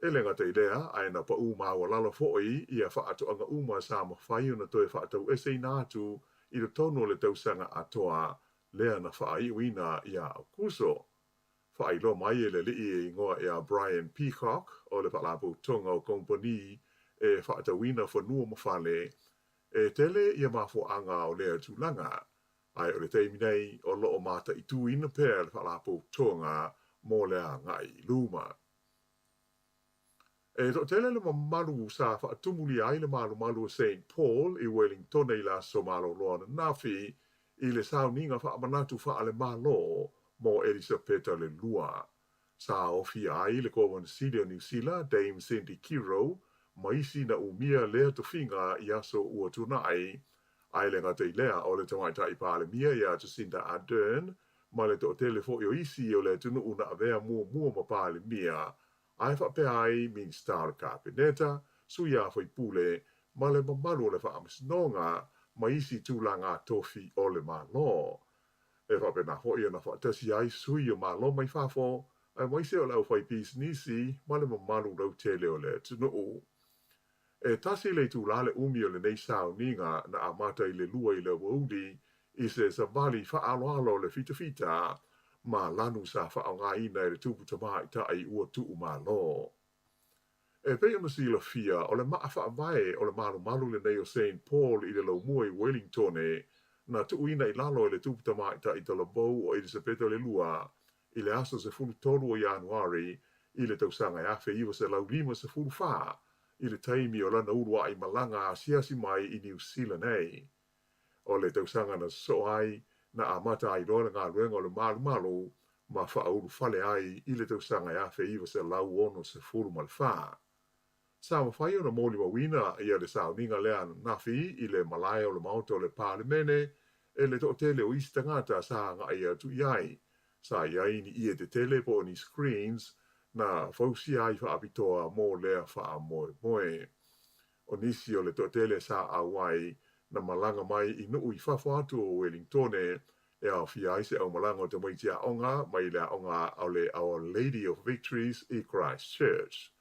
E le gata i lea, ae na paʻū maualalo foi ia faatoaga uma sa mafai ona toe faataueseina atu i totonu o le tausaga atoa lea na faaiuina iā Aokuso. Faailoa mai e le alii e igoa ia Brian Peacock o le Faalapotopotoga o Kompani e Faatauina Fanua ma Fale, e tele ia mafuaaga o lea tulaga, ae o le taimi nei o lo o mataituina pea le Faalapotopotoga mo le agai i luma. E toatele le mamalu sa faatumulia ai le malumalu o Saint Paul i Wellingtone i le aso malolo ananafi i le sauniga faamanatu faale-Malo mo Elisapeta le Lua. Sa aofia ai le Kovana Sili o Niu Sila, Dame Cindy Kiro, ma isi na umia lea tofiga i aso ua tuanai, ae le gata i lea o le Tamaitai Palemia iā Jacinda Ardern ma le toatele foi o isi o le atunuu na avea muamua ma Palemia, ae faapea ai Minisita o le Kapeneta, sui a faipule ma le mamalu o le Faamasinoga ma isi tulaga tofi o le Malo. E faapena foi ona faatasi ai sui o Malo mai fafo, aemaise o le aufaipisinisi ma le mamalu lautele o le atunuu. E tasi le itulā le umi o lenei sauniga na amata i le lua i le aoauli i se savali faaaloalo o le fitafita ma lanu sa faaaogaina e le tupu tamaitai ua tuumalo. E pei ona silafia, o le maa faavae o le malumalu lenei o Saint Paul i le laumua i Welingtone na tuuina i lalo e le tupu tamaitai talavou o Elisapeta le Lua i le aso 13 o Ianuari i le tausaga e 1954 i le taimi o lana uluai malaga asiasi mai i Niu Sila nei. O le tausaga na sosoo ai, na amata ai loa le galuega o le malumalu ma faaulufale ai i le tausaga e 1964. Sa mafai ona molimauina ia le sauniga lea ananafi i le malae o le Maota o le Palemene e le toatele o isi tagata sa agai atu i ai. Sa i ai ni ie tetele po o ni screens na fausia ai faapitoa mo lea faamoemoe. O nisi o le toatele sa auai na malaga mai i nuu i fafo atu o Welingtone e aofia ai se aumalaga o tamaiti aoga mai le aoga o le Our Lady of Victories i Christchurch.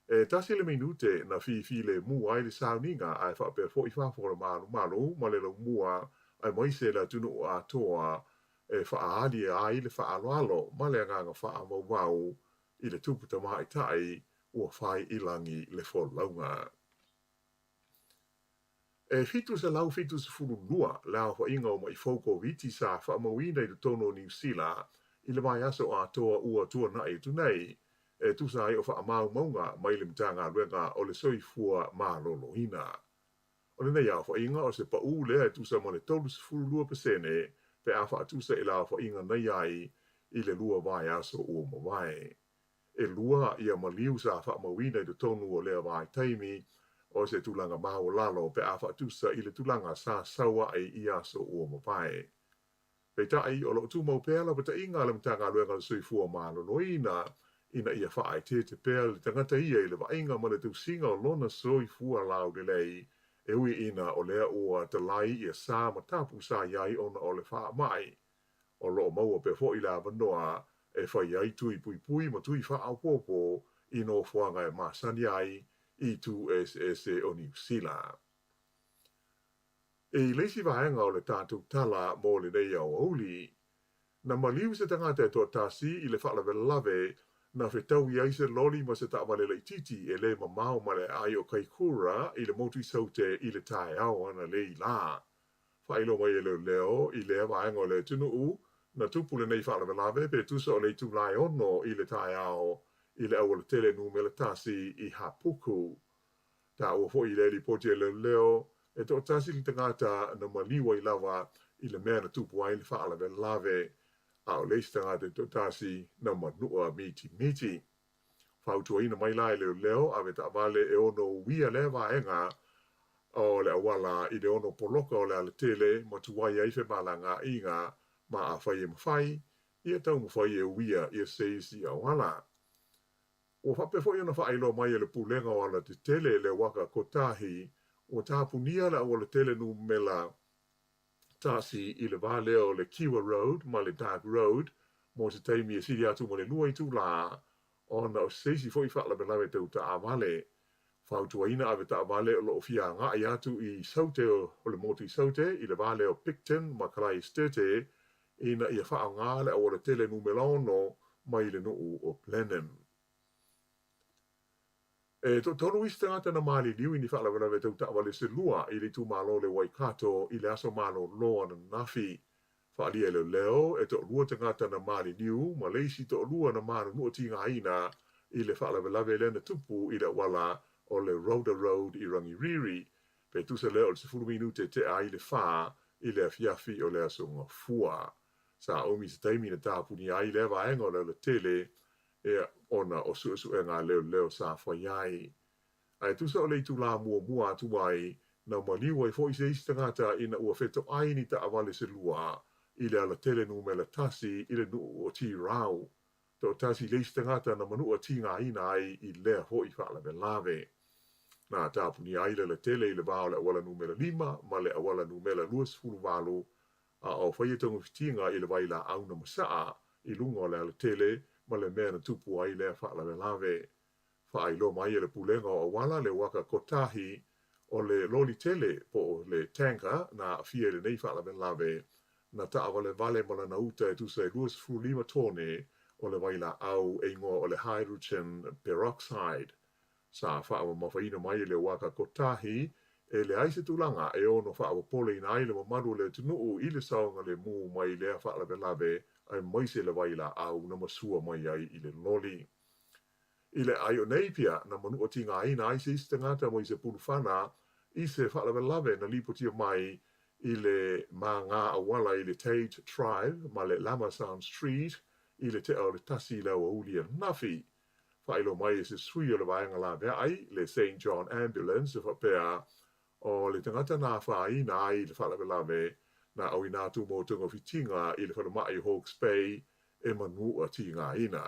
E tasi le minute na fifilemu ai le sauniga ae faapea foi fafo o le malumalu ma le laumua aemaise le atunuu atoa e faaali ai le faaaloalo ma le agaga faamaumau i le tupu tamaitai ua fai i lagi le folauga. E 772 le aofaiga o maʻi fou Koviti sa faamauina i totonu o Niu Sila i le vaiaso atoa ua tuanai atu nei, e tusa ai o faamaumauga mai le Matagaluega o le Soifua Maloloina. O lenei aofaiga o se paū lea e tusa ma le 32% pe a faatusa i le aofaiga na i ai i le lua vaiaso ua mavae. E lua ia maliu sa faamauina i totonu o lea vaitaimi, o se tulaga maualalo pe a faatusa i le tulaga sa sau ai i aso ua mavae. Peitai, o lo o tumau pea lapataiga a le Matagaluega o le Soifua Maloloina ina ia faaeteete pea le tagata ia i le vaaiga ma le tausiga o lona soifua laulelei, e ui ina o lea ua talai ia sa ma tapu sa i ai ona o le faamai. O lo o maua pea foi le avanoa e fai ai tui puipui ma tui faaopoopo i nofoaga e masani ai i itu eseese o Niu Sila. I le isi vaega o le tatou tala mo lenei aoauli, na maliu se tagata e toatasi i le faalavelave na fetaui ai se loli ma se taavale laitiiti e le mamao ma le aai o Kaikoura i le motu i Saute i le taeao analeila lā. Faailoa mai e leoleo i lea vaega o le atunuu, na tupu lenei faalavelave pe tusa o le itula e ono i le taeao i le aualatele numera tasi i Hapuku. Taua foi i lea lipoti a leoleo, e toatasi le tagata na maliu ai lava i le mea na tupu ai le faalavelave, a o le isi tagata e toatasi na manua mitimiti. Fautuaina mai la e leoleo avetaavale e ono uia lea vaega o le auala i le ono poloka o le alatele ma tuai ai femalagaaiga ma afai e mafai, ia taumafai e uia ia se isi auala. Ua faapea foi ona faailoa mai e le Pulega o Alatetele le Waka Kotahi, ua tapunia le aualatele numera tasi i le va lea o le Kiwa Road ma le Dark Road mo se taimi e sili atu ma le lua itulā, ona o se isi foi faalavelave tau taavale. Fautuaina avetaavale o lo o fia agai atu i Saute o le motu i Saute i le va lea o Picton ma Karaistirte ina ia faaaoga le aualatele numera ono mai le nuu o Blenheim. E toatolu isi tagata na maliliu i ni faalavelave tau taavale se lua i le itumalo o le Waikato i le aso malolo ananafi. Faaalia e leoleo, e toalua tagata na maliliu ma le isi toalua na manunua tigaina i le faalavelave lea na tupu i le auala o le Rhoda Road i Rangiriri, pe tusa lea o le sefulu minute tea ai le fa i le afiafi o le aso Gafua. Sa umi se taimi na tapunia ai lea vaega o le alatele ea ona o suesuega a leoleo sa fai ai. Ae tusa o le itulā muamua atu ai, na maliu ai foi se isi tagata ina ua fetoai ni taavale se lua i le alatele numera tasi i le nuu o Tirau. Toatasi le isi tagata na manua tigaina ai i lea foi faalavelave. Na tapunia ai le alatele i le va o le auala numera 5 ma le auala numera 28 a o faia togafitiga i le vailaau na masaa i luga o le alatele ma le mea na tupu ai lea faalavelave. Faailoa mai e le Pulega o Auala le uaka kotahi o le loli tele po o le tanker na aafia i lenei faalavelave na taavalevale ma lana uta e tusa e 25 tone o le vailaau e igoa o le hydrogen peroxide. Sa faamamafaina mai e le uaka kotahi e leai se tulaga e ono faapopoleina ai le mamalu o le atunuu i le saogalemu mai lea faalavelave aemaise le vailaau na masua mai ai i le loli. I le aio nei pia na manua tigaina ai se isi tagata mai se pulufana i se faalavelave na lipotia mai i le māgā auala i le Tate Drive ma le Lamasan Street i le tea o le 1 i le aoauli ananafi. Faailoa mai e se sui o le vaega laveai, le Saint John Ambulance e faapea, o le tagata na afaina ai i le faalavelave na auina atu mo togafitiga i le falemai Hawke's Bay e manua tigaina.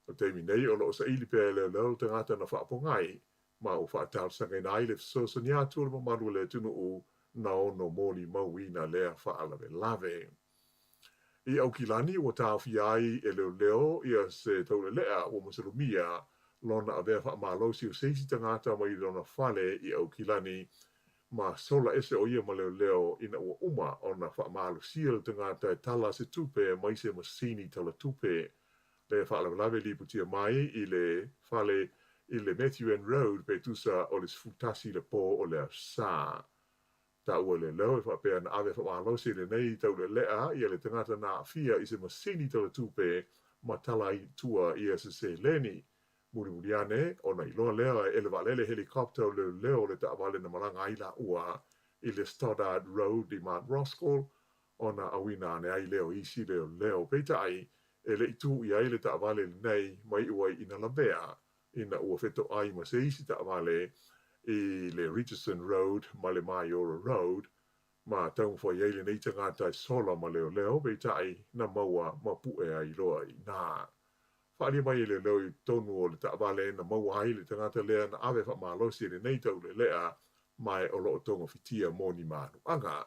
O le taimi nei o lo o saili pea e leoleo le tagata na faapogai ma ua faatalosagaina ai le fesoasoani atu o le mamalu o le atunuu na ono molimauina lea faalavelave. I Aukilani ua taofia ai e leoleo ia se taulelea ua masalomia lona avea faamalosi o se isi tagata mai lona fale i Aukilani ma sola ese o ia ma leoleo ina ua uma ona faamalosia le tagata e tala se tupe mai se masini tala tupe. Le faalavelave lipotia mai i le fale i le Matthew Ann Road pe tusa o le 11 i le pō o le Aso Sa. Taua e leoleo e faapea na ave faamalosi lenei taulelea ia le tagata na aafia i se masini tala tupe ma tala ai i tua ia se seleni. Mulimuli ane, ona iloa lea e le vaalele helicopter o leoleo le taavale na malaga ai laua i le Stoddard Road i Mount Roskill ona auina ane ai lea o isi leoleo. Peitai, e le i tū i ai le taavale lenei ma iu ai ina lavea ina ua fetoai ma se isi taavale i le Richardson Road ma le Maiora Road ma taumafai ai lenei tagata e sola ma leoleo, peitai, na maua ma pu'e ai loa i inā. Faaalia mai e leoleo i totonu o le taavale na maua ai le tagata lea na ave faamalosi e lenei taulelea ma e o lo o togafitia mo ni manuaga.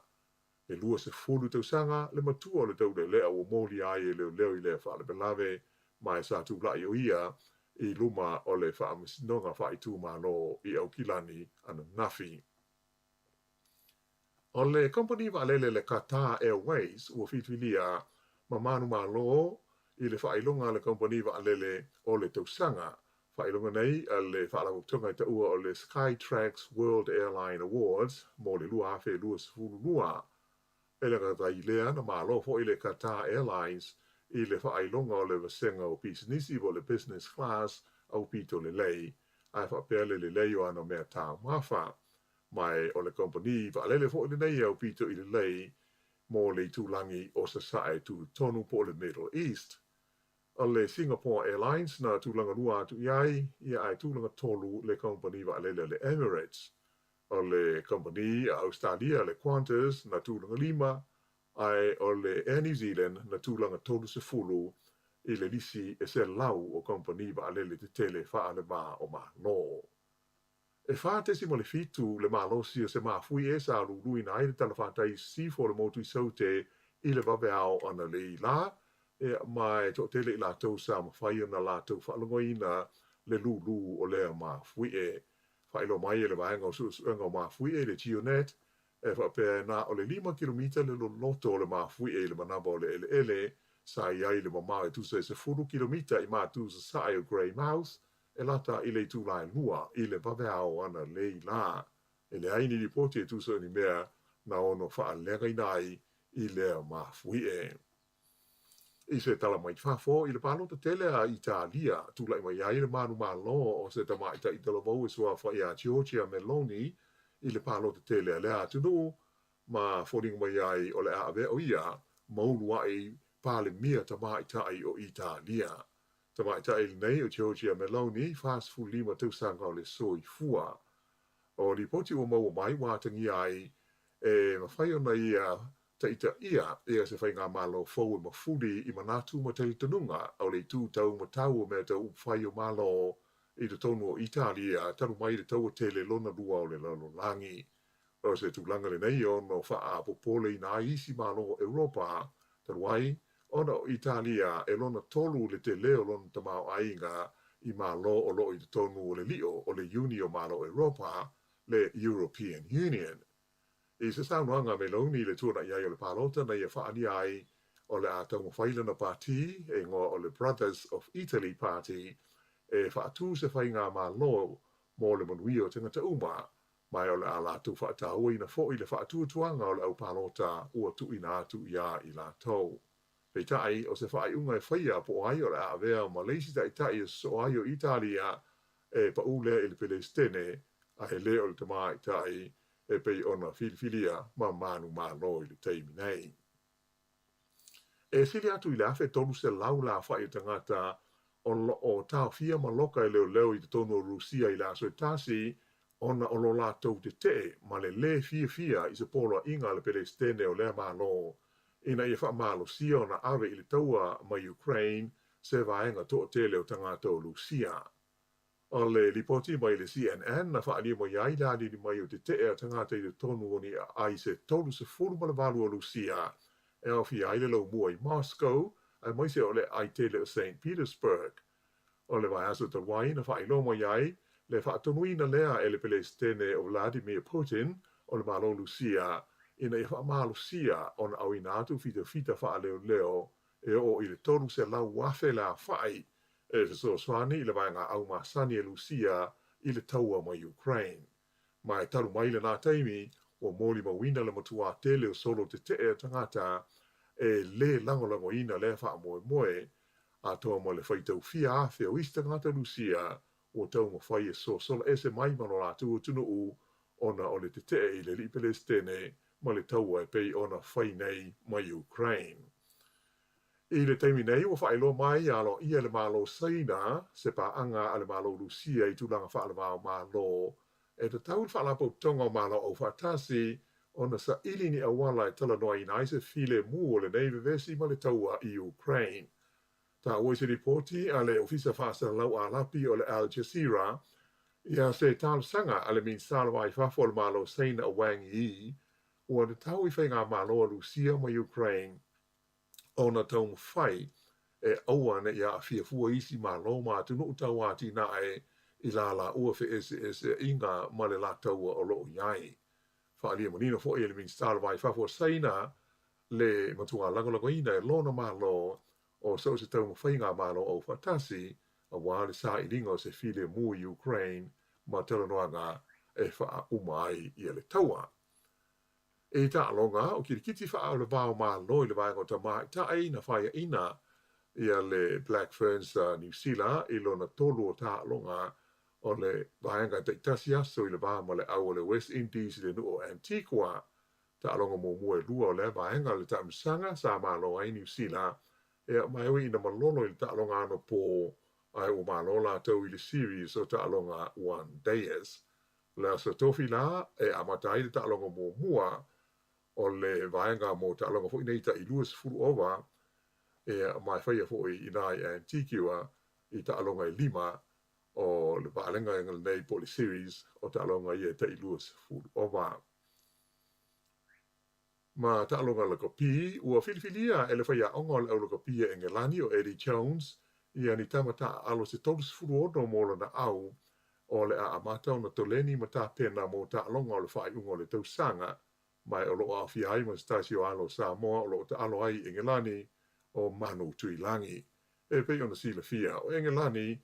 E 20 tausaga le matua o le taulelea ua molia ai e leoleo i lea faalavelave ma e sa tulai o ia i luma o le Faamasinoga Faaitumalo i Aukilani ananafi. O le kamupani vaalele le Qatar Airways ua filifilia ma manumalo i le faailoga a le kamupani vaalele o le tausaga Faailoga nei a le Faalapotopotoga e taua o le Skytrax World Airline Awards mo le 2022. E le gata i lea, na malo foi le Qatar Airlines i le faailoga o le vasega o pisinisi po o le business class aupito lelei, ae faapea le lelei o ana mea taumafa. Ma e o le kamupani vaalele foi lenei e aupito i lelei mo le itulagi o Sasae Tutotonu po o le Middle East. O le Singapore Airlines na tulaga lua atu i ai, ia ae tulaga tolu le kamupani vaalele a le Emirates. O le kamupani a Ausetalia le Qantas na tulaga lima, ae o le Air New Zealand na tulaga 30 i le lisi e 100 o kamupani vaalele tetele faale-va o Malo. E 4.7 le malosi o se mafuie sa luluina ai le talafatai i sisifo o le motu i Saute i le vaveao analeila la, ma e toatele i latou sa mafai ona latou faalogoina le lūlū o lea mafuie. Faailoa mai e le Vaega o Suesuega o Mafuie i le GeoNet, e faapea na o le 5 kilomita le loloto o le mafuie i le manava o le eleele sa i ai le mamao e tusa e 10 kilomita i matu sasae o Greymouth, e lata i le itula e 2 i le vaveao analeila. E leai ni lipoti e tusa o ni mea na ono faaleagaina ai i lea mafuie. I se tala mai fafo, i le palota tele a Italia, tulai mai ai le manumalo o se tamaitai talavou e suafa iā Giorgia Meloni i le palota tele a lea atunuu, ma foliga mai ai o le a avea o ia ma uluai Palemia tamaitai o Italia. Tamaitai lenei o Giorgia Meloni, 45 tausaga o le soifua. O lipoti ua maua mai ua atagia ai e mafai ona ia taitaia ia se faigamalo fou e mafuli i manatu ma talitonuga o le itu tau matau o mea tau upufai o Malo i totonu o Italia talu mai le Taua Tele Lona Lua o le Lalolagi. O se tulaga lenei e ono faapopoleina ai isi Malo o Europa, talu ai ona o Italia e lona tolu le tele o lona tamaoaiga i Malo o lo o i totonu o le lio o le Iuni o Malo o Europa, le European Union. I se saunoaga a Meloni i le tuanai ai o le palota na ia faaalia ai o le a taumafai lana pati e igoa o le Brothers of Italy Party e faatu se faigamalo mo le manuia o tagata uma, ma o le a latou faatauaina foi le faatuatuaga o le au palota ua tuuina atu iā i latou. Peitai, o se faaiuga e faia po o ai o le a avea ma le isi taitai e sosoo ai o Italia e paʻu lea i le Pelesitene, a e le o le tamaitai e pei ona filifilia ma manumalo i le taimi nei. E sili atu i le 1,300 le aofai o tagata o lo o taofia ma loka e leoleo i totonu o Rusia i le aso e tasi ona o lo latou tetee ma le lē fiafia i se poloaiga a le Pelesitene o lea Malo ina ia faamalosia ona ave i le taua ma Ukraine se vaega toatele o tagata o Rusia. O le lipoti mai le CNN na faaalia mai ai le aliali mai o tetee a tagata i totonu o ni aai se 38 o Rusia e aofia ai le laumua i Moscow aemaise o le aai tele o Saint Petersburg. O le vaiaso talu ai na faailoa mai ai le faatonuina lea e le Pelesitene o Vladimir Putin o le Malo Rusia ina ia faamalosia ona auina atu fitafita faaleoleo e oo i le 300,000 le aofai e fesoasoani i le vaega au masani a Rusia i le taua ma Ukraine. Ma e talu mai lenā taimi, ua molimauina le matuā tele o solo tetee a tagata e lē lagolagoina lea faamoemoe, atoa ma le faitau fia afe o isi tagata Rusia ua taumafai e sosola ese mai ma lo latou atunuu ona o le tetee i le alii Pelesitene ma le taua e pei ona fai nei ma Ukraine. I le taimi nei, ua faailoa mai aloaia e le Malo Saina se paaga a le Malo Rusia i tulaga faaleva-o-Malo e tatau i le Faalapotopotoga o Malo Aufaatasi ona saili ni auala e talanoaina ai se filemu o lenei vevesi ma le taua i Ukraine. Taua i se lipoti a le Ofisa Faasalalau Alapi o le Al Jazeera ia se talosaga a le Minisita o le Va i Fafo o le Malo Saina o Wang Yi ua tatau i faigamalo a Rusia ma Ukraine ona taumafai e aua ne i aafia fua isi Malo ma atunuu tauatinae i la laua feeseeseaiga ma le la taua o lo o i ai. Faaalia manino foi e le Minisita o le Va i Fafo o Saina le matuā lagolagoina e lona Malo o so o se taumafaiga a Malo Aufaatasi aua le sailiga o se filemu i Ukraine ma talanoaga e faauma ai ia le taua. I taaloga, o kilikiti faa-o-le-vao Malo i le vaega o tamaitai na faiaina ia le Black Ferns a Niu Sila i lona tolu o taaloga o le vaega taitasi aso i le va ma le au o le West Indies i le nuu o Antigua. Taaloga muamua e lua o lea vaega o le taamilosaga sa malo ai Niu Sila ea ma e ui ina malolo i le taaloga anapo ae ua malo latou i le series o taaloga One Dayers. O le aso tofi la e amata ai le taaloga muamua o le vaega mo taaloga foi nei tai 20 ova, ea, ma e faia foi inā i Antigua i taaloga e lima o le valega lenei po o le series o taaloga ia e tai 20 ova. Ma taaloga lakapi, ua filifilia e le faiaoga o le au lakapi a Engelani o Eddie Jones ia ni tama taaalo se 36 mo lona au o le a amata ona toleni ma tapena mo taaloga o le faaiuga o le tausaga, ma o lo o aofia ai ma se tasi o alo o Samoa o lo o taalo ai i Engelani o Manu Tuilagi. E pei ona silafia, o Engelani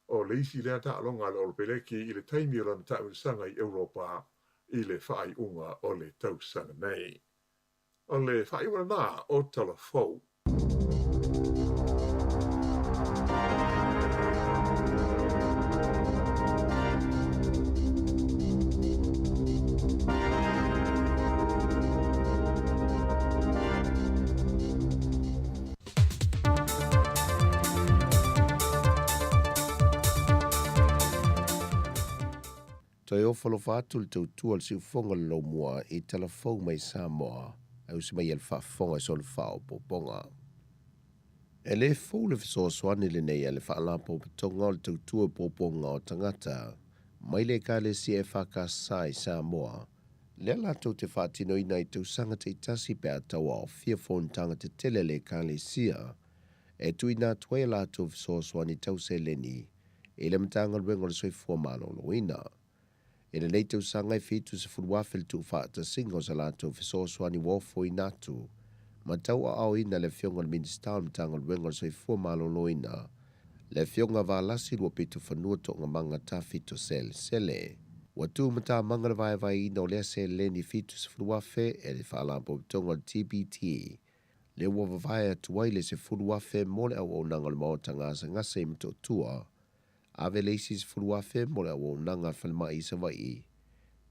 o le isi lea taaloga a le Olopeleki i le taimi o lana taamilosaga i Europa i le faaiuga o le tausaga nei. O le faaiuga lenā o Tala Fou. Toe ofo alofa atu le tautua o le siufofoga o le Laumua i tala fou mai Samoa, ae usi mai e le faafofoga i sona faaopoopoga. E le fou le fesoasoani lenei a le Faalapotopotoga o le Tautua Puapuaga o Tagata mai le Ekalesia EFKS i Samoa, lea latou te faatinoina i tausaga taitasi pe a tauaofia fonotaga tetele a le Ekalesia e tuuina atu ai a latou fesoasoani tau seleni i le Matagaluega o le Soifua Maloloina. I lenei tausaga e 70,000 le tuufaatasiga o sa latou fesoasoani ua ofoina atu ma tauaaoina e le Afioga i le Minisita o le Matagaluega o le Soifua Maloloina, le Afioga Valasi Luapitofanua Toogamaga Tafito Selesele. Ua tu matamaga le vaevaeina o lea seleni 70,000 e le Faalapotopotoga o le TBT, lea ua vavae atu ai le 10,000 mo le auaunaga o le Maota Gasegase i Motootua, Ave le isi 10,000 mo le auaunaga a le falemai i Savaii,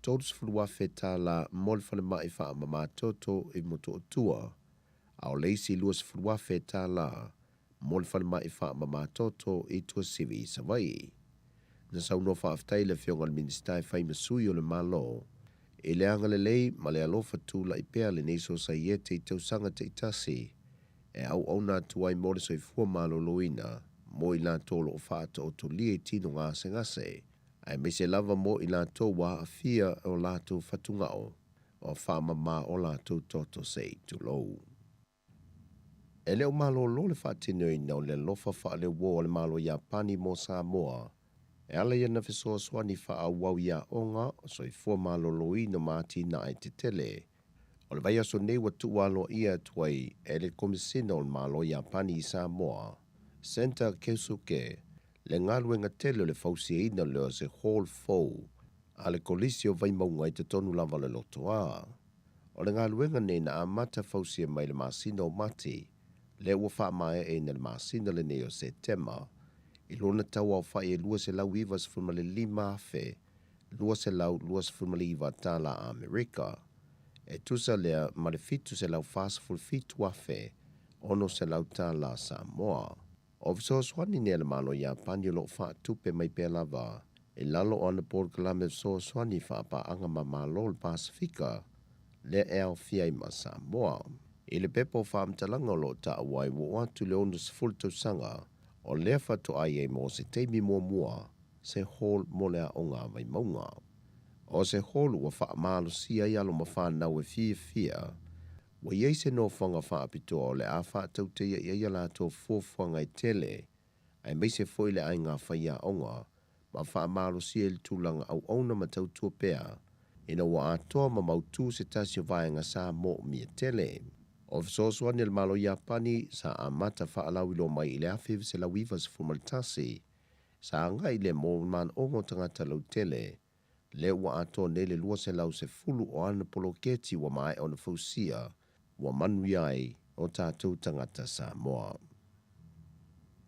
30,000 tala mo le falemai faamama toto i Motootua, a o le isi 20,000 tala mo le falemai faamama toto i Tuasivi i Savaii. Na saunoa faafetai le Afioga i le Minisita e fai ma sui o le Malo i le agalelei ma le alofa tulai pea lenei Sosaiete i tausaga taitasi e auauna atu ai mo le soifua maloloina mo i latou o lo o faataotolia i tino gasegase, aemaise lava mo i latou ua aafia o latou fatugao ua faamama o latou toto se i tulou. E le o malolo le faatinoina o le alofa faaleuo a le Malo Iapani mo Samoa e ala i ana fesoasoani faaauau i aoga, soifua maloloina ma atinae tetele. O le vaiaso nei ua tuualoaia atu ai e le Komesina o le Malo Iapani i Samoa, Senta Keisuke, le galuega tele o le fausiaina lea o se hall fou a le Kolisi o Vaimauga i totonu lava o le Lotoa. O le galuega nei na amata fausia mai le masina o Mati, lea ua faamaeaina i le masina lenei o Setema, i lona tauaofai e $295,000 229 tala Amerika, e tusa lea ma le $747,600 tala Samoa. O fesoasoani nei a le Malo Iapani o lo o faatupe mai pea lava i lalo o ana polokalame fesoasoani faapaaga ma Malo o le Pasefika, lea e aofia ai ma Samoa. I le pepa o faamatalaga o lo o taua ai ua oo atu i le 60 tausaga o lea faatoa i ai mo se taimi muamua se hall mo le aoga a Vaimauga. O se hall ua faamalosia ai alo ma fanau e fiafia, ua i ai se nofoaga faapitoa o le a faatautaia i ai a latou fuafuaga e tele, aemaise foi le aiga faiaoga ma faamalosia i le tulaga auauna ma tautua pea ina ua atoa ma mautu se tasi o vaega sa moomia tele. O fesoasoani a le Malo Iapani sa amata faalauiloa mai i le 1991, sa agai lea mo manaoga o tagata lautele, lea ua atoa nei le 210 o ana poloketi ua maea ona fausia, ua manuia ai o tatou tagata Samoa.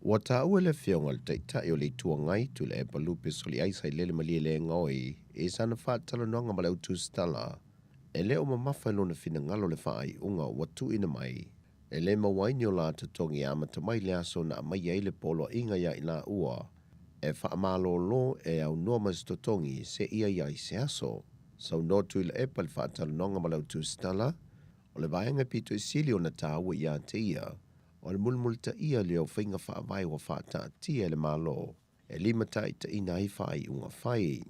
Ua taua e le Afioga i le Taitai o le Itu Agai, Tuilaepa Lupe Soliai Sailele Malielegaoi i sana faatalanoaga ma le au tusitala, e le o mamafa i lona finagalo le faaiuga ua tuuina mai e le maua ai ni o la totogi e amata mai le aso na aumaia ai le poloaiga iā i laua e faamalolo e aunoa ma se totogi seia i ai se aso. Saunoa Tuilaepa i le faatalanoaga ma le au tusitala, o le vaega pito i sili ona taua iā te ia, o le mulimulitaia lea o faiga faavae ua faataatia e le Malo e limataitaiina ai faaiuga fai.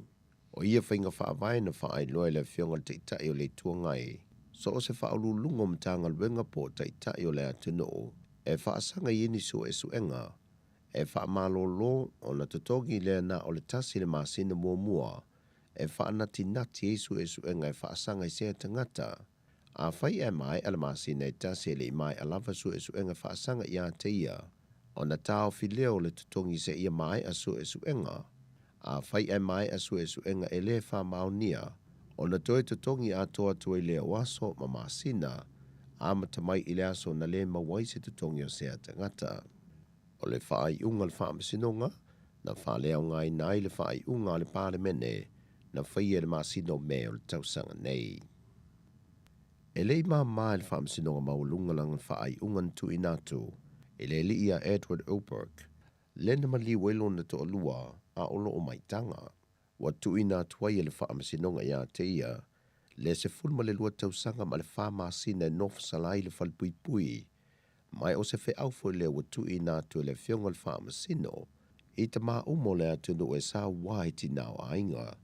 O ia faiga faavae na faailoa e le Afioga i le Taitai o le Itu Agai, so o se faauluuluga o Matagaluega po o Taitai o le atunuu e faasaga i ai ni suesuega e faamalolo ona totogi lea na o le tasi le masina muamua e faanatinati ai suesuega e faasaga i sea tagata. Afai ae maea le masina e tasi e le i maea lava suesuega faasaga ia te ia, ona taofi lea o le totogi seia maea suesuega. Afai ae maea suesuega e le faamaonia, ona toe totogi atoa atu ai lea o aso ma masina, amata mai i le aso na le maua ai se totogi o sea tagata. O le faaiuga a le Faamasinoga, na faaleaogaina ai le faaiuga a le Palemene na faia i le masina o Me o le tausaga nei. E le i māmā i le Faamasinoga Maualuga lana faaiuga na tuuina atu i le alii ia Edward Oberg, lea na maliu ai lona toalua a o lo o maitaga. Ua tuuina atu ai e le Faamasinoga ia te ia le 12 tausaga ma le fa masina e nofosala ai le falepuipui. Ma o se feau foi lea ua tuuina atu e le Afioga i le Faamasino i tama uma o le atunuu e saua ai tina o aiga.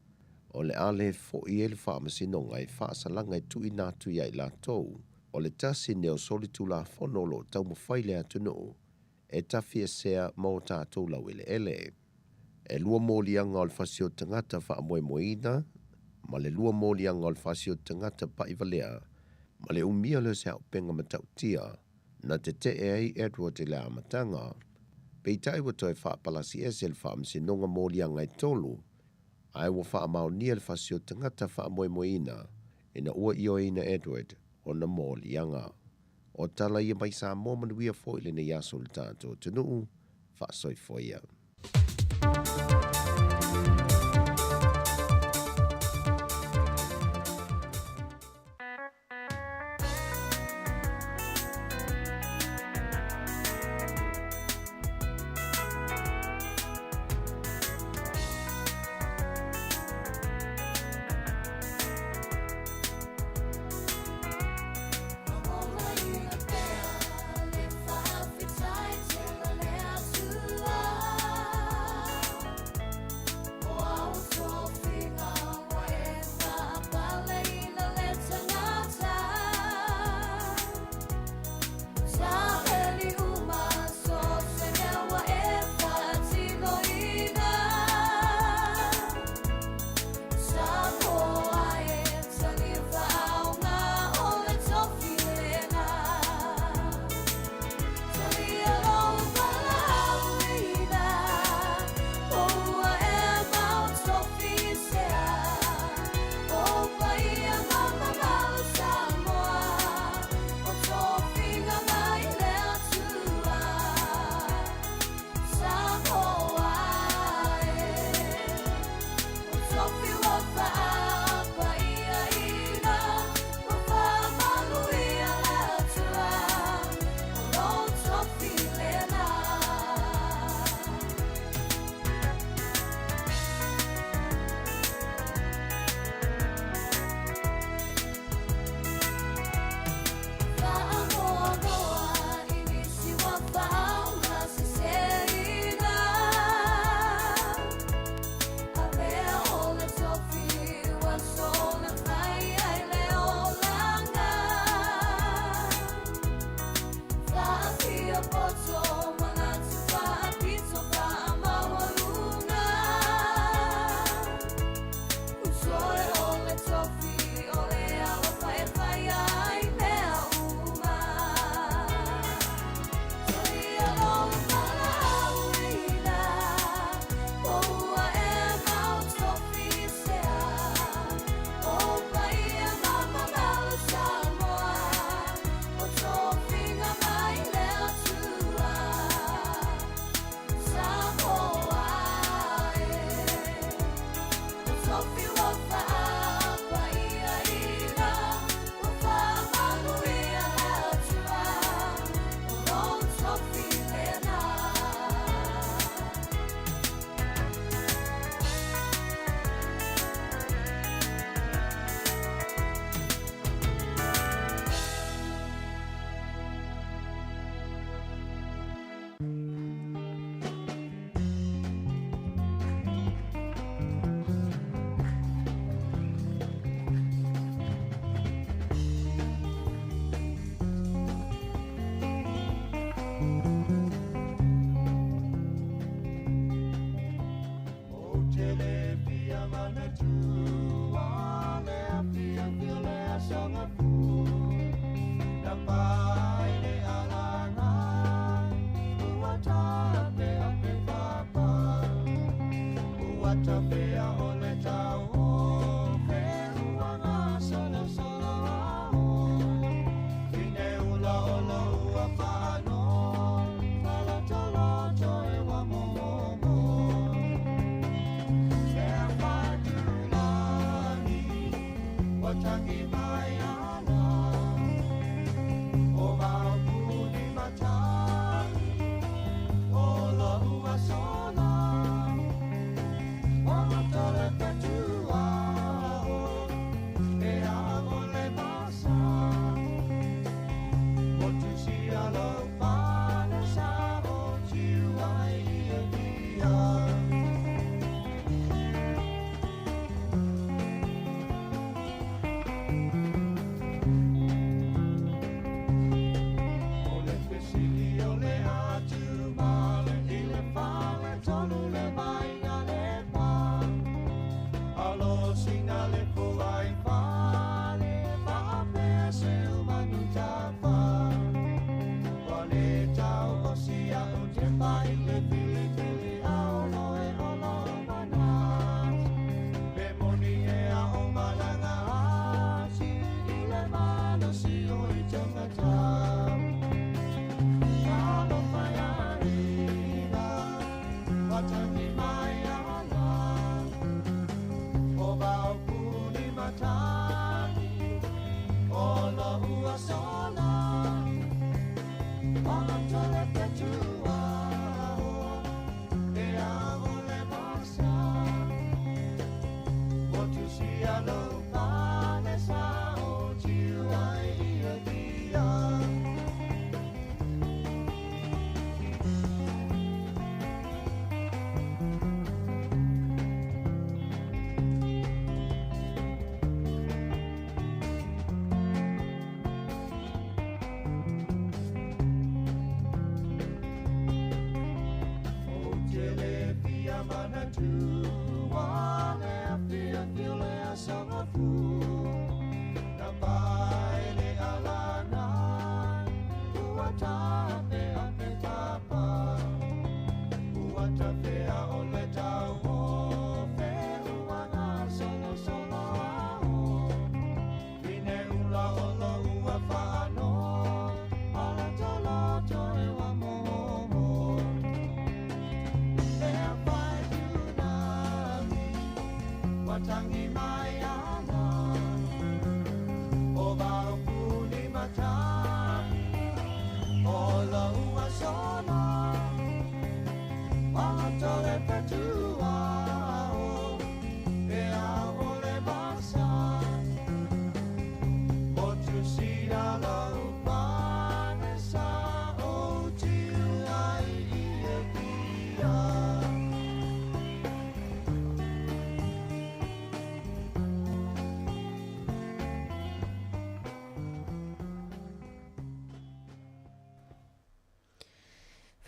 O le a le foi ai le Faamasinoga i faasalaga e tuuina atu ia i latou. O le tasi lenei o solitulafono o lo o taumafai le atunuu e tafiesea ma o tatou laueleele. E lua moliaga o le fasi o tagata faamoemoeina ma le lua moliaga o le fasi o tagata pa'ivalea ma le umia lea o se auupega matautia na tete'e ai Edward i le amataga. Peitai ua toe faapalasiese e le Faamasinoga moliaga e tolu, ae ua faamaonia le fasi o tagata faamoemoeina ina ua ioeina Edward ona moliaga. O tala ia mai Samoa manuia foi lenei aso i le tatou atunuu. Faasoifua ia. Hello.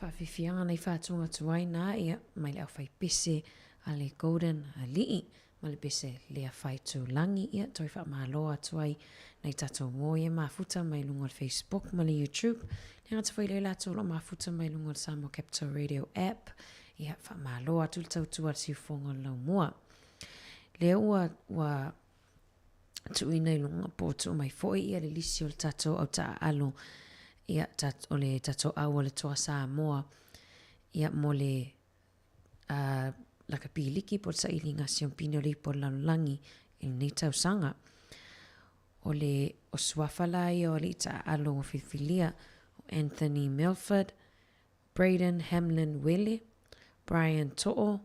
Faafiafiaga nai faatuga tuai na ia mai le aufaipese a le Golden Alii ma le pese lea fai tūlagi ia toe faamalo atu ai nai tatou uo ia mafuta mai luga o le Facebook ma le YouTube. Le gata foi lea latou o lo o mafuta mai luga o le Samoa Capital Radio app. Ia faamalo atu le tautua a le siufofoga o le laumua. Lea ua ua tuuina i luga po o tuu mai foi ia le lisi o le tatou au taaalo ia o le tatou au o le Toa Samoa ia mo le a lakapi liki po o le sailiga siompine o le ipu a le lalolagi i lenei tausaga. O le o suafa la ia o alii taaalo ua filifilia, o Anthony Milford, Brayden Hamlin Wele, Brian To'o,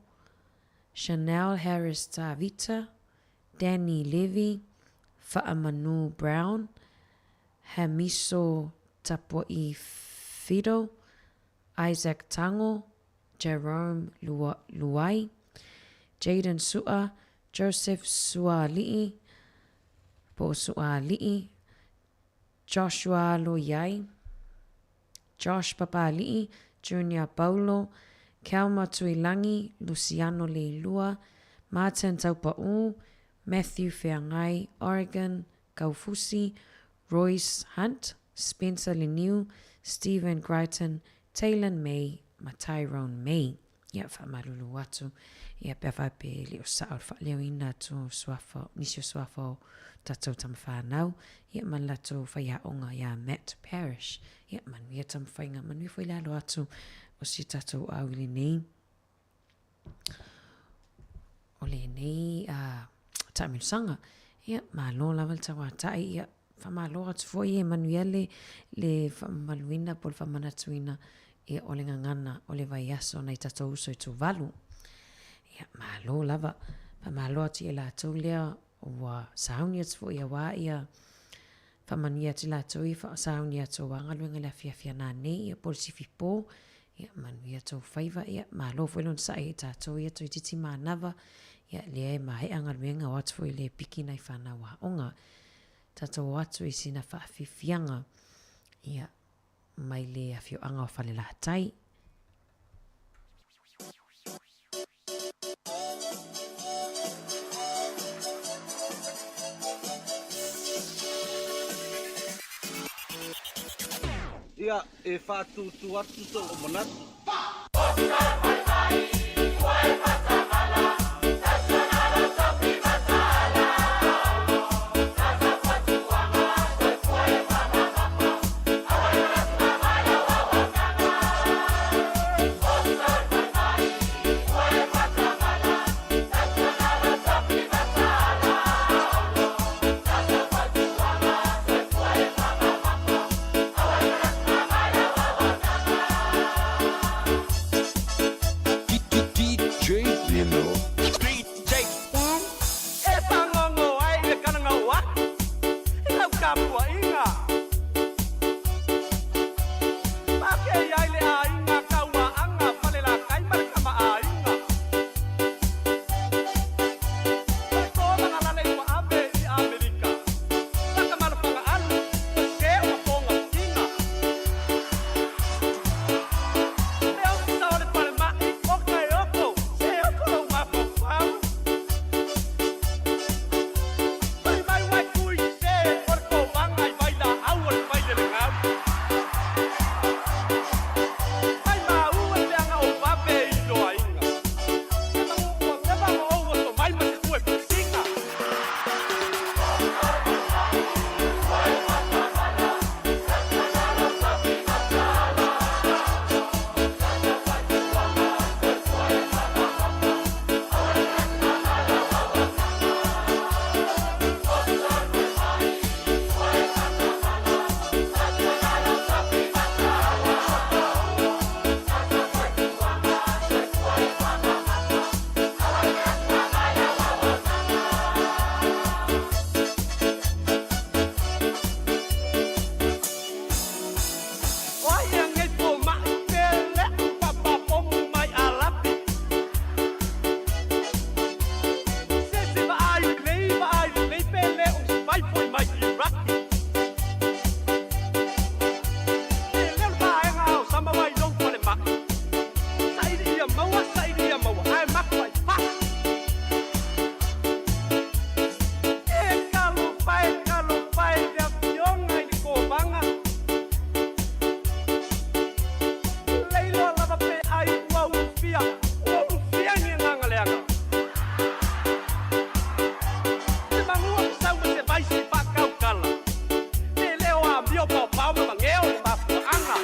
Chanel Harris Tavita, Danny Levy, Fa'amanu Brown, Hamiso Tapua'i Fido, Isaac Tango, Jerome Luai, Jayden Su'a, Joseph Suaali'i, po o Suaali'i, Joshua Loiai, Josh Papali'i, Junior Paulo, Kelma Tuilangi, Luciano Leilua, Martin Taupa'u, Matthew Feagai, Oregon Kaufusi, Royce Hunt, Spencer Leniu, Stephen Crichton, Taylan May ma Tyrone May. Ia, faamalulu atu, ia, pe a faapea e le o sao le faaleoina atu o suafa, nisi o suafa o tatou tamafanau, ia, ma le latou faiaoga ia Matt Parrish. Ia, manuia tamafaiga, manuia foi le alo atu o si tatou au i lenei, o lenei uh, taamilosaga. Ia, malo lava le tauatai, ia, faamalo atu foi e manuia le, le faamamaluina po o le faamanatuina ia, o le gagana o le vaiaso nai tatou uso i Tuvalu. Ia, malo lava. Faamalo atu ia latou lea ua sauni atu foi auā ia faamanuia atu i latou ia sauni atu auā galuega i le afiafi a nanei ia po o le sifipo. Ia, manuia tou faiva. Ia, malo foi le onosai i tatou ia toeitiiti manava. Ia, lea e maea galuega o atu foi le piki nai fanau aoga. Tatou o atu i sina faafiafiaga, ia, mai le afioaga o Falelatai. Ia, e faatūtū atu sou manatu. Mageo le mafuaaga.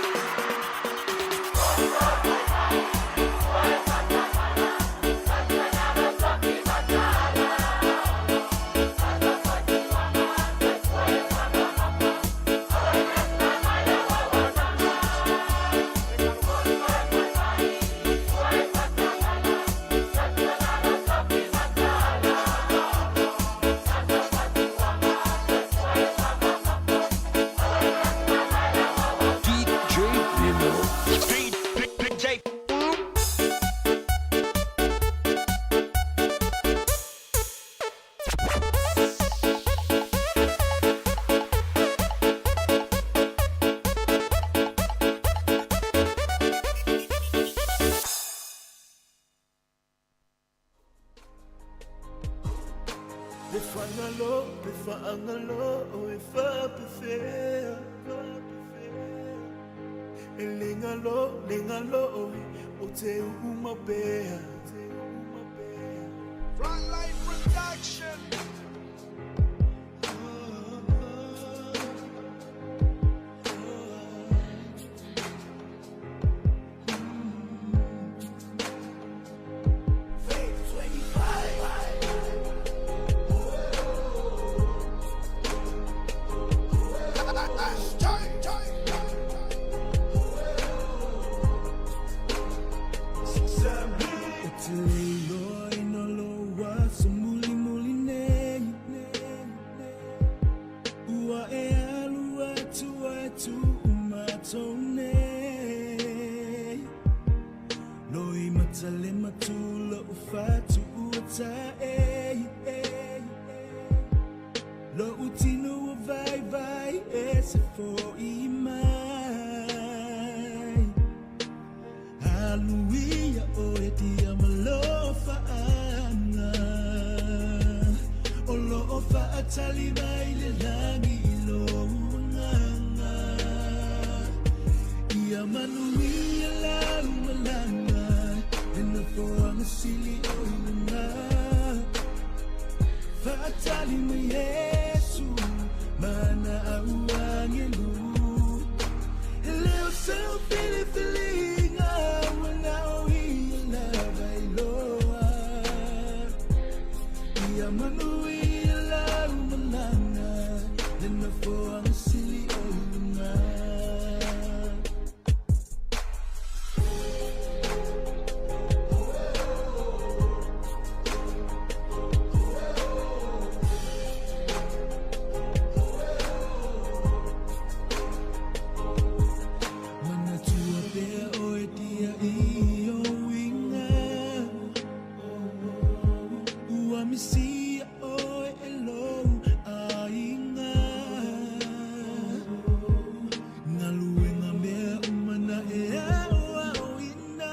Le fagalo, le faagalo e faapefea. E le galo, le galo o te uuma pea. Frontline Production. O te le iloa ina lou aso mulimuli nei. Ua e alu atu ai tuu matou nei. Loi matale matula u fatu ua tae. Lou tino ua vaivai e se fo'i mai. Aluia oe dia ma lo faaga. O loo faatali mai le lagi i lou agaga. Ia manuia lau malaga le nofoaga sili o i luga. Faatali mai Iesu ma ana au agelu. E le o sau filifiliga ua na o ia lava e iloa. Ia manuia lau malaga le nofoaga sili o i luga. Manatua pea oe dia i o uiga. Ua misia oe e lou aiga. Galuega mea uma na e aoaoina.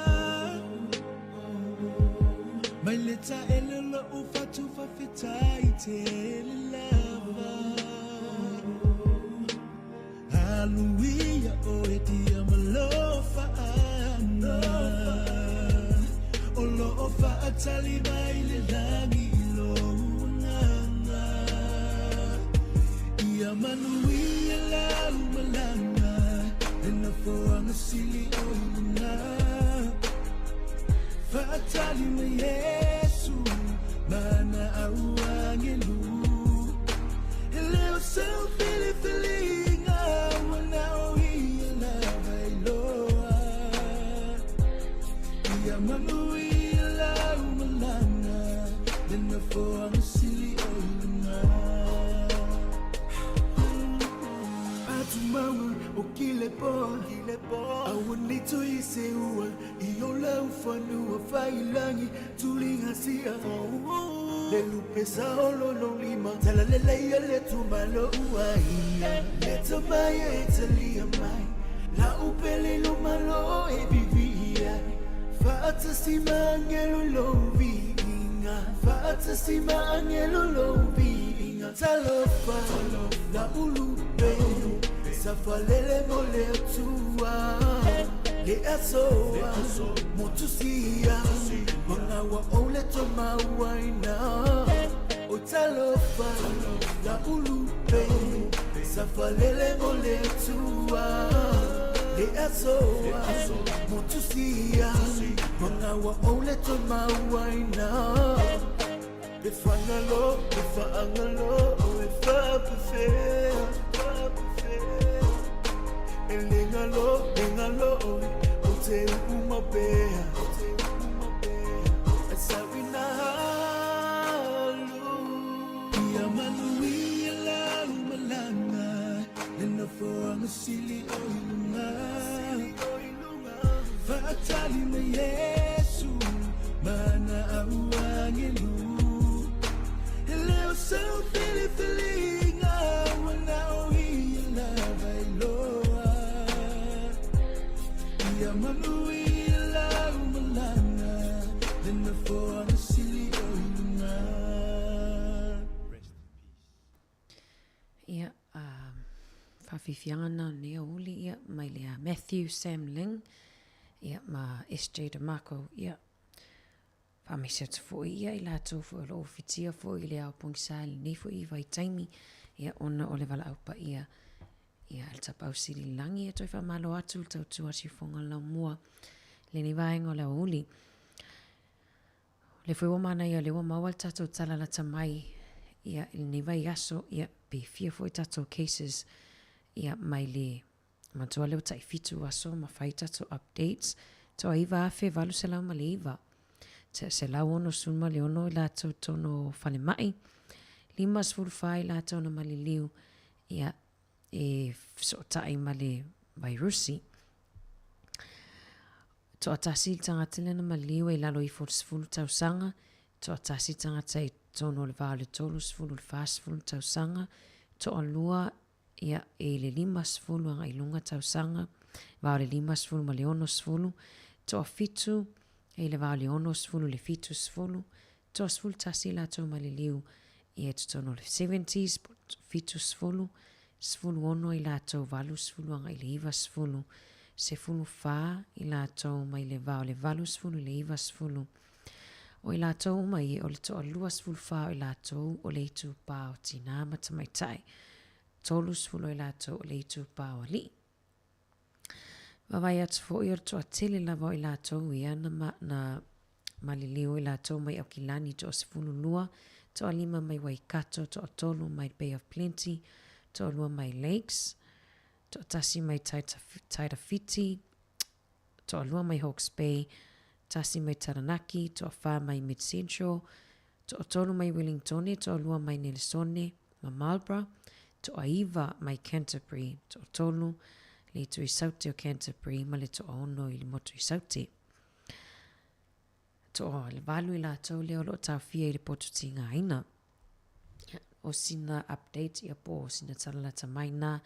Mai le taele o lou fatu faafetai tele lava. Aluia oe dia ma lo faaga. O loo faatali mai le lagi i lou agaga. Ia manuia lau malaga le nofoaga sili o i luga. Faatali mai Iesu ma ana au agelu. E le o sau filifiliga ua na o ia lava e iloa. Ia manuia lau malaga le nofoaga sili o i luga. Atumauga o kilepoa aua nei toe seua i o lau fanua faiilagi tuligasia. Le lupe sa olo lou lima talaleleia le tumalo uaia. Le tamaia e talia mai lau pele lo malo e viviia. Faatasi ma agelo lou viiga. Faatasi ma agelo lou viiga. Talofa lau lupe safalele mo le Atua. Le asoa motusia magaua o le tomauaina. O talofa lau lupe Safalele mo le Atua Le asoa Motusia Magaua o le toe mauaina Le fagalo Le faagalo E faapefea E le galo Le galo O te uu mau pea E sauina alu Ia manuia lau malaga Le nofoaga sili o i luga Faatali mai Iesu Ma ana au agelu E le o sau filifiliga Ua na o ia lava e iloa Ia manuia lau malaga Le nofoaga sili o i luga. Ia, faafiafiaga na o lenei aoauli, ia, mai le a Matthew Sam Ling, ia, ma SJ DeMarco, ia, faamaise atu foi ia i latou foi o lo o fitia foi i le ao pogisa i lenei foi vaitaimi, ia, ona o le valaau paia, ia, a le Tapaau Sili i le Lagi, ia, toe faamalo atu le tautua a Siufofoga Laumua i lenei vaega o le aoauli. O lea foi ua manaia o lea ua maua le tatou tala lata mai ia i lenei vaiaso, ia pe fia foi tatou cases ia mai le manatua lea ua tai 7 aso ma fai tatou updates, toa 9,809, 166 i latou totonu o falemai, 54 i latou na maliliu ia e fesootai ma le vairusi. Toatasi le tagata lea na maliu e i lalo ifo o le 10 tausaga, toatasi le tagata i totonu o le va o le 30 i le 40 tausaga, toalua ia e i le 50 agai i luga tausaga, va o le 50 ma le 60, toafitu e i le va o le 60 i le 70, toa 11 latou maliliu ia i totonu o le seventies, 70, 16 i latou 80 agai i le 90, 14 i latou mai le va o le 80 i le 90. O i latou uma ia, o le toa 24 o i latou o le itupa o tinā ma tamaitai, 30 o i latou o le itupa o alii. Vaavaai atu foi o le toatele lava o i latou ia na, ma, na maliliu i latou mai Aukilani toa 12, toa 5 mai Waikato, toa 3 mai Bay of Plenty, toa 2 mai Lakes, toa 1 mai Tairāwhiti, toa 2 mai Hawke's Bay, 1 mai Taranaki, toa 4 mai Mid Central, Toatolu mai Wellingtone, toalua mai Nelesone ma Marlborough, toaiva mai Canterbury, toatolu le itu i Saute o Canterbury ma le toaono i le motu i Saute. Toavalu i latou lea o lo o taofia i le potu tigaina. O sina update ia po o sina tala lata mai na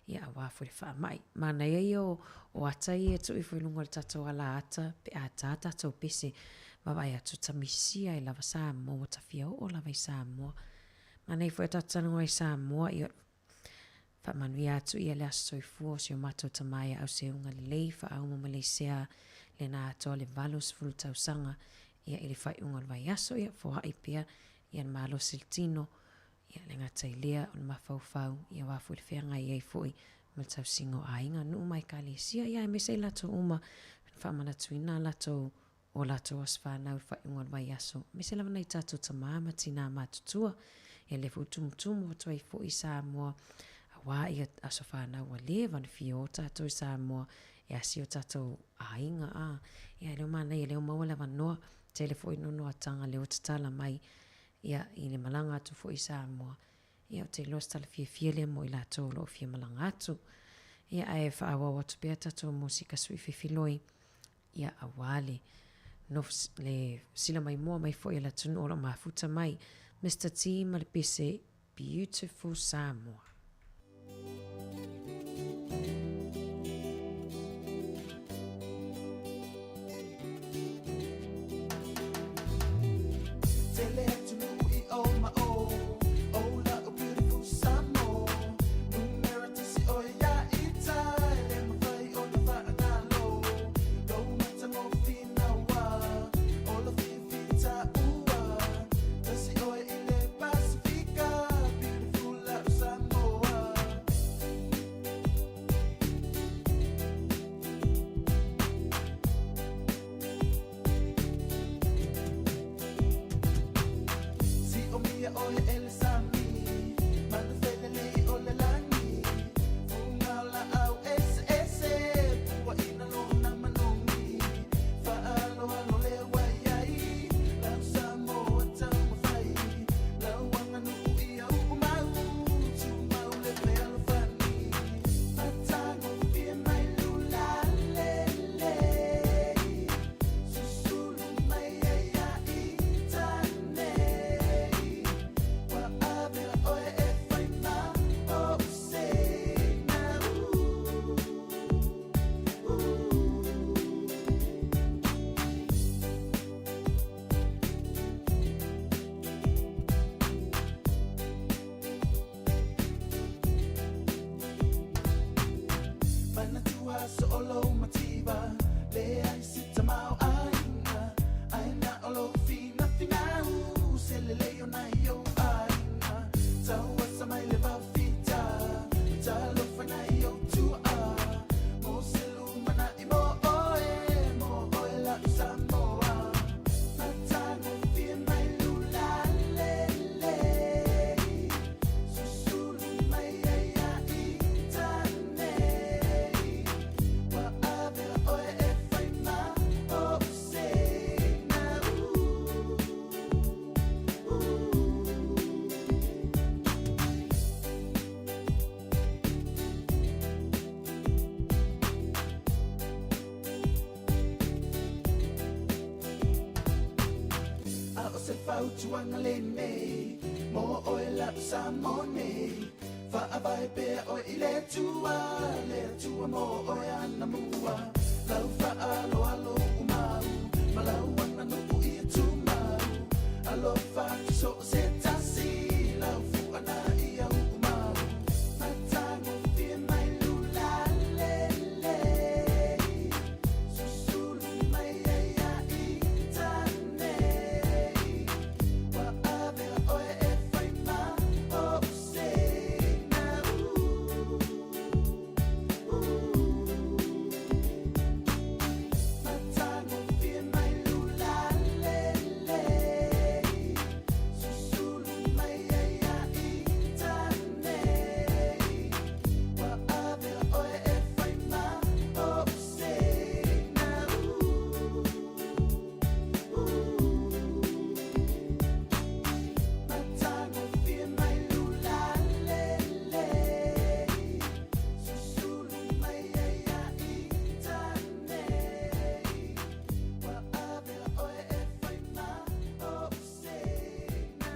ia aua foi le faamai. Manaia ia o, o ata ia e tuu ifo i luga o le tatou ala ata pe a tā tatou pese. Vaavaai atu ta misia ai lava Samoa, ua ta fia oo lava i Samoa. Manaia foi a tatou talanoa i Samoa, ia faamanuia atu ia le aso soifua o si o matou tama ia Auseuga Lelei Faaumu Maleisea lena atoa le 80 tausaga ia i le faaiuga o le vaiaso ia foai pea ia le malosi le tino ia le gata i lea o le mafaufau ia aua foi le feagai ai foi ma le tausiga o aiga, nuu ma ekalesia ia aemaise ai latou uma faamanatuina a latou o latou aso fanau i le faaiuga o le vaiaso aemaise lava nai tatou tama ma tinā matutua ia lea foi ua tumutumu atu ai foi Samoa aua ia aso fanau ua leva ona fia o tatou i Samoa e asi o tatou aiga a ia e le o manaia lea ua maua le avanoa tele foi nonoataga lea ua tatala mai ia i le malaga atu foi i Samoa ia ou te iloa se tala fiafia lea mo i latou o lo o fia malaga atu. Ia ae faaauau atu pea tatou musika sui fefiloi ia aua le nofo le sila maimoa mai foi a le atunuu o lo o mafuta mai Mister T ma le pese Beautiful Samoa. Tele atunuu i o ma o, o la'u beautiful Samoa. Numera tasi ʻoe ia itai, le mafai ona faagalo. Lou matagofie ua, o lo fiafia taua. Tasi ʻoe i le Pasifika, beautiful la'u Samoa. aso o lou mativa Leai se tamaoaiga Ae na o lou finafinau Se lelei o nai ou aiga Tauasa mai le vaofita Talofa nai ou tuaa Mo se lumanai mo oe Mo oe la'u Samoa Matagofie mai lula lelei Susulu mai ai ia ita nei Ua avea oe e fai ma ou seina A o se fautuaga lenei mo oe la'u Samoa nei Faavae pea oe i le Atua, le Atua mo oe anamua Lau faaaloalo uumau ma lau aganuu ia tumau Alofa atu so o se tasi lau fuana ia uumau Matagofie mai lula lelei Susulu mai ai ia ita nei Ua avea oe e fai ma ou seina Matagofie mai lula lelei Susulu mai ai ia ita nei Ua avea oe e fai ma ou seina Matagofie mai lula lelei Susulu mai ai ia ita nei Ua avea oe e fai ma ou seina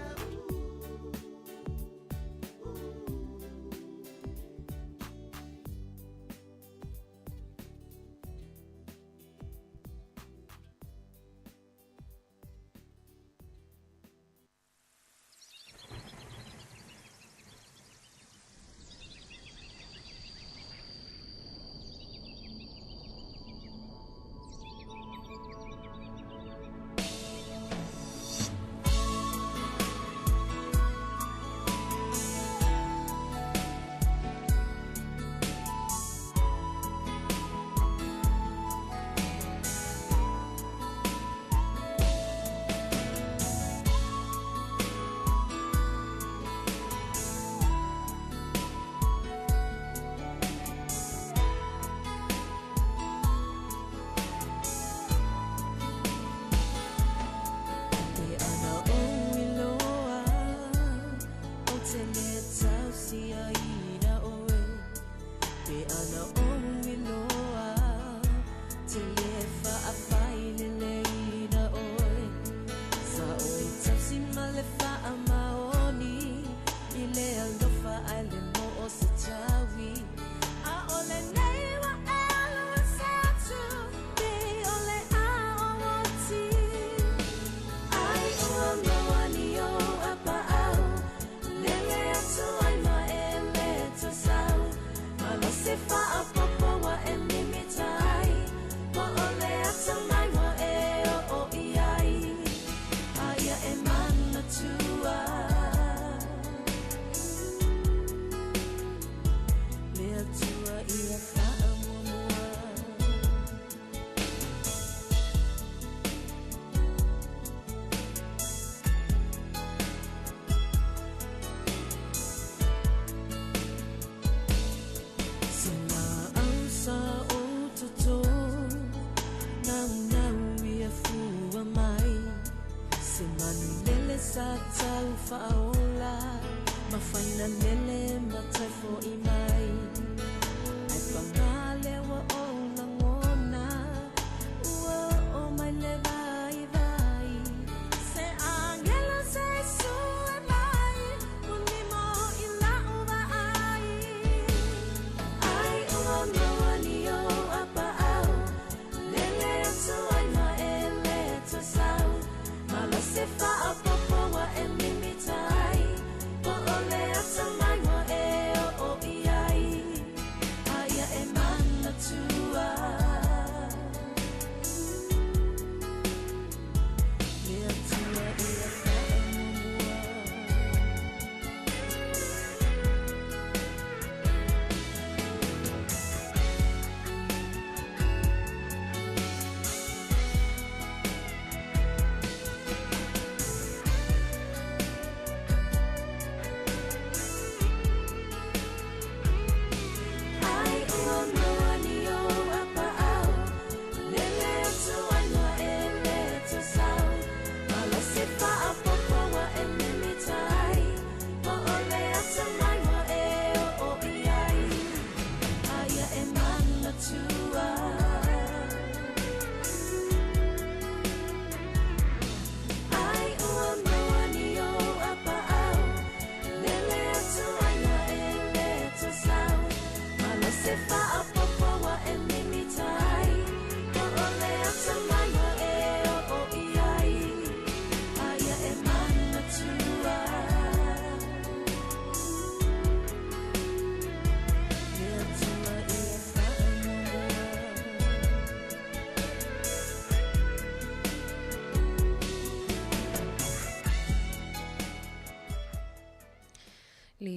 Pe ana ou iloa ou te le tausiaina oe Pe ana ou iloa te le faafaileleina oe Sa ou tausi ma le faamaoni i le alofa ae le moo se taui Aʻole nei ua e alu ese atu Pe o le a o oti Ai ua maua ni ou apaau Lele atu ai ma e le toe sau Malosi faaopoopo ua e mimita ai Po o le atamai ua e oo i ai Aia e manatua Le Atua ia faamuamua Se laau sa ou toto Naunau ia fua mai Se manu lele sa tau faaola Mafaina lele ma toe fo'i mai Ae paga lea ua ou lagona Ua oo mai le vaivai Se agelo se i sue mai Ua nimo i la'u vaai Ai ua maua ni ou apaau Lele atu ai ma e le toe sau Malosi faaopoopo ua e mimita ai Po o le atamai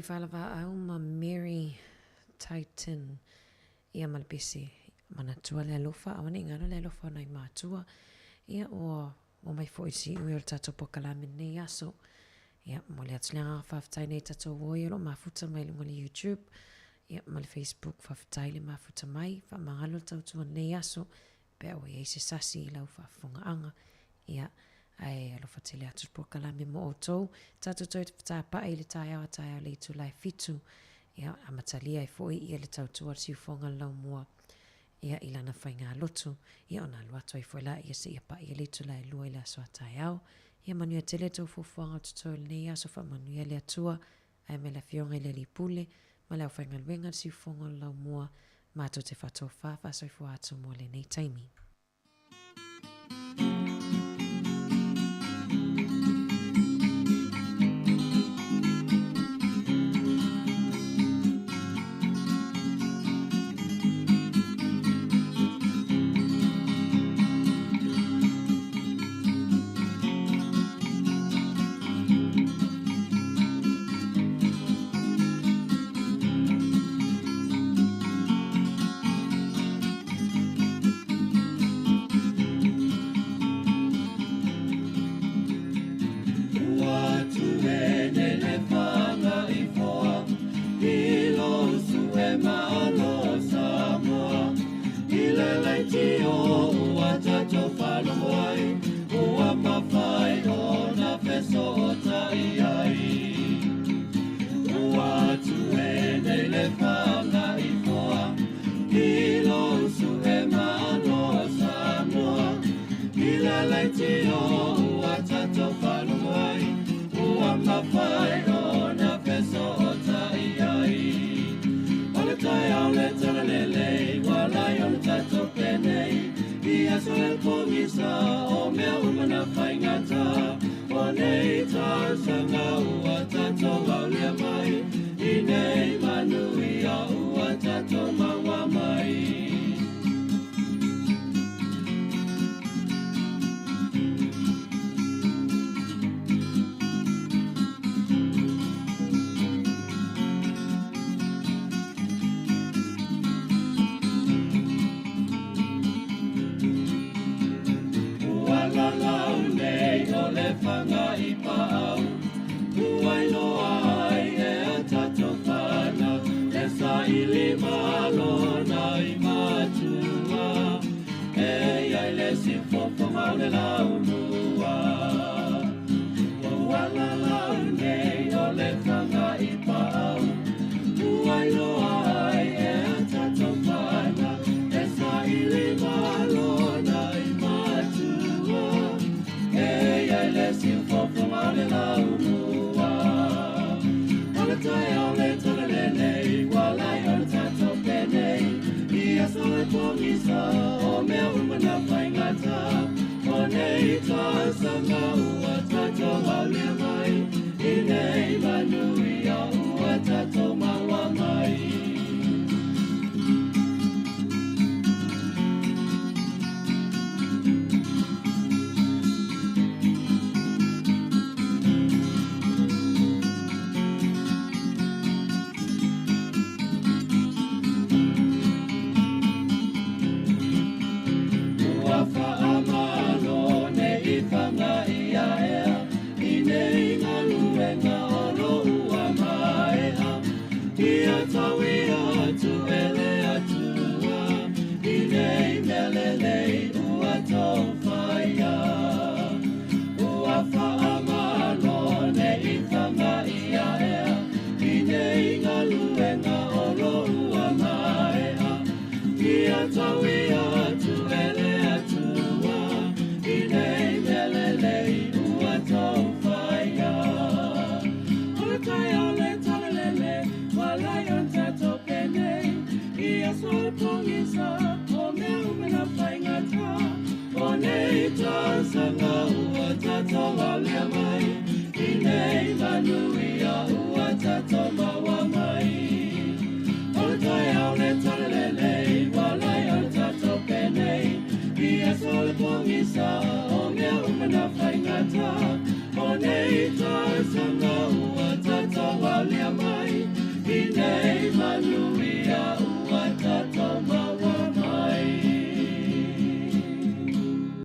Tony Falavaau ma Mary Titan ia ma le pese manatua le alofa auaneʻi galo le alofa o nai matua ia ua omai foi i le siui o le tatou polokalame i lenei aso. Ia momoli atu le agaga faafetai nei tatou oi o lo o mafuta mai luga o le YouTube ia ma le Facebook faafetai le mafuta mai faamagalo le tautua i lenei aso pe a ua i ai se sasi i lau faafofogaaga ia ae alofa tele atu le polokalame mo outou tatou toe tapae i le taeao a taeao i le itula e 7 ia amatalia ai foi ia le tautua a le siufofoga o le laumua ia i lana faigalotu, ia ona alu atu ai foi laia seia paia le itula e 2 i le aso a taeao. Ia manuia tele tou fuafuaga o totoe o lenei aso, faamanuia le Atua, ae mai le Afioga i le Alii Pule, ma le aufaigaluega a le Siufofoga o le Laumua, matou te faatofa faasoifua atu mo lenei taimi.